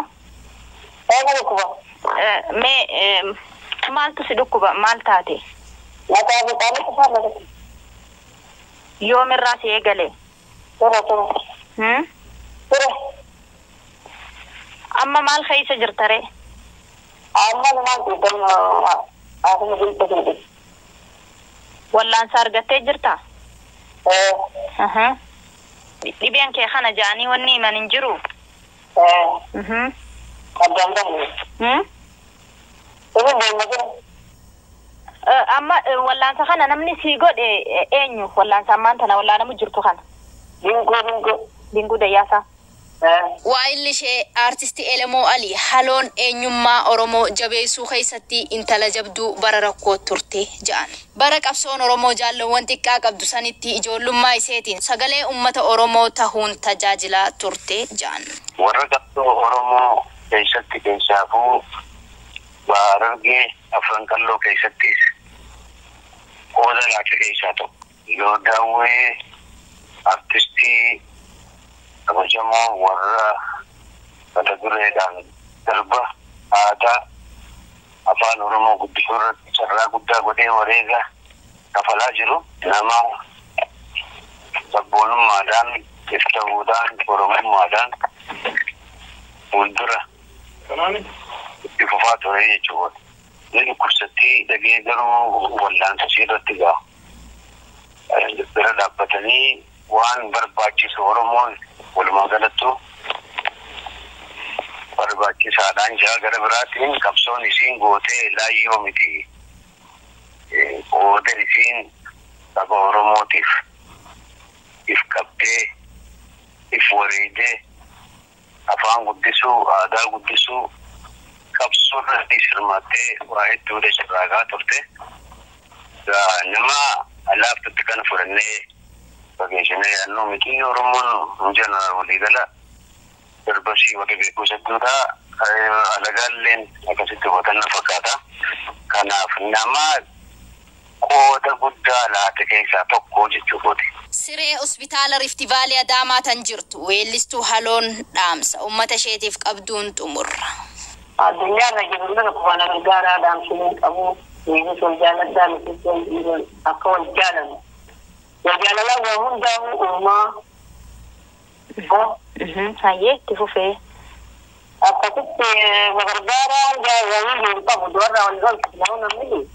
Mee maaltu si dhukkuba maal taate? Yoomirraa si eegale? Amma maal keessa jirta ree? Wallaansa argattee jirtaa? Dhibeen kee kana ja'anii wanni himan hin jiru? Amma wallaansa kana namni si godhe eenyu? Wallaansa ammaan tana wallaanamu jirtu kana? Dinguu Dayyaasaa. Waa'illi ishee aartistii Elemoo Alii haloon eenyummaa Oromoo jabeessuu keessatti intala jabduu bara rakkoo turte jedhan. Bara qabsoon Oromoo jaalawwan xiqqaa qabdu sanitti ijoollummaa iseetiin sagalee uummata Oromoo tahuun tajaajilaa turte jedhan. Warra qabsoo Oromoo keessatti keessaafuu Harargee afran qalloo keessattis qooda laata keessaa tokko. Yoo Daawwee artistii kabajamoo warra mata dureedhaan darba aadaa afaan Oromoo guddisuu irratti carraa guddaa godhee wareega kafalaa jiru nama sabboonummaadhaan iftahuudhaan Oromummaadhaan fuuldura itti fufaa ture jechuudha. Inni dhukkubsattii dhagee garuu wallaansa ishee irratti ga'a. Bira dhaabbatanii waan barbaachisu Oromoon walumaa galattu barbaachisaadhaan jira. Gara biraatiin qabsoon isiin gootee laayyoo miti. Qooda isiin saba Oromootiif if qabdee if wareedee Afaan guddisuu, aadaa guddisuu, qabsoo irratti hirmaattee waa hedduudha carraaqaa turte. Nama laaftutti kana fudhannee fageessinee yaadnu miti. Oromoon in general waliigala darbasii warri beekuu hedduudha. Alagaalleen akkasitti hubatan fakkaata. Kanaaf nama qooda guddaa laate keessaa tokko jechuudha. Siree hospitaala Rift Valley Adaamaa tan jirtu weellistuu Haloon dhaamsa uummata isheetiif qabduun xumurra. Addunyaa irra jiru mana kubana gargaaraa dhaamsileen qabu. Nutis wal jaaladhaa, nutis wal akka wal jaalannu. Wal jaalalaa waa hundaa'u uumaa. Hayyee, itti fufee. Akkasitti gargaaraa jaalalii hin qabu dubarraa wal loltu nama namni.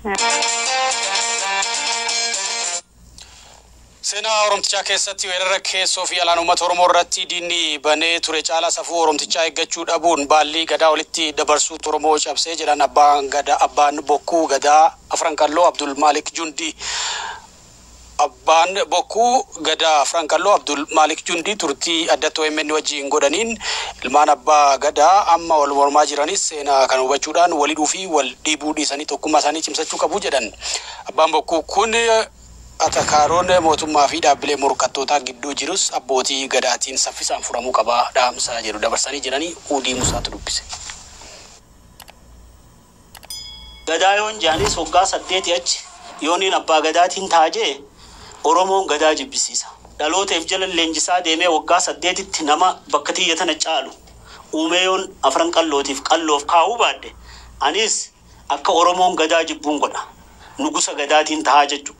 Seenaa Oromtichaa keessatti weerara keessoo fi alaan uummata Oromoo irratti diinni banee ture caalaa safuu Oromtichaa eeggachuu dhabuun baallii gadaa walitti dabarsuutu Oromoo cabsee jedhan abbaan gadaa, abbaan bokkuu gadaa Afran Qalloo Abdul Malik Jundi. Abbaan bokkuu gadaa Afran Qalloo Abdul Malik Jundi turtii addatti OMN wajjin godhaniin ilmaan abbaa gadaa amma wal mormaa jiranis seenaa kana hubachuudhaan walidhuu fi wal dhiibuu dhiisanii tokkummaa isaanii cimsachuu qabu jedhan. Abbaan bokkuu kun atakaaroon mootummaa fi dhaabbilee morkattootaa gidduu jirus abbootii gadaatiin saffisaan furamuu qaba dhaamsa jedhu dabarsanii jiranii Uudii Musaatu dubbise. Gadaa yoon jaanis waggaa 8 achi yooniin abbaa gadaatiin taajee Oromoon gadaa jibbisiisa. Dhalooteef jala leenjisaa deemee waggaa 8tti nama bakka tiyya tana caalu uumee yoon afran qallootiif qalloof kaa'uu baadde anis akka Oromoon gadaa jibbuun godha. Nugusa gadaatiin tahaa jechuudha.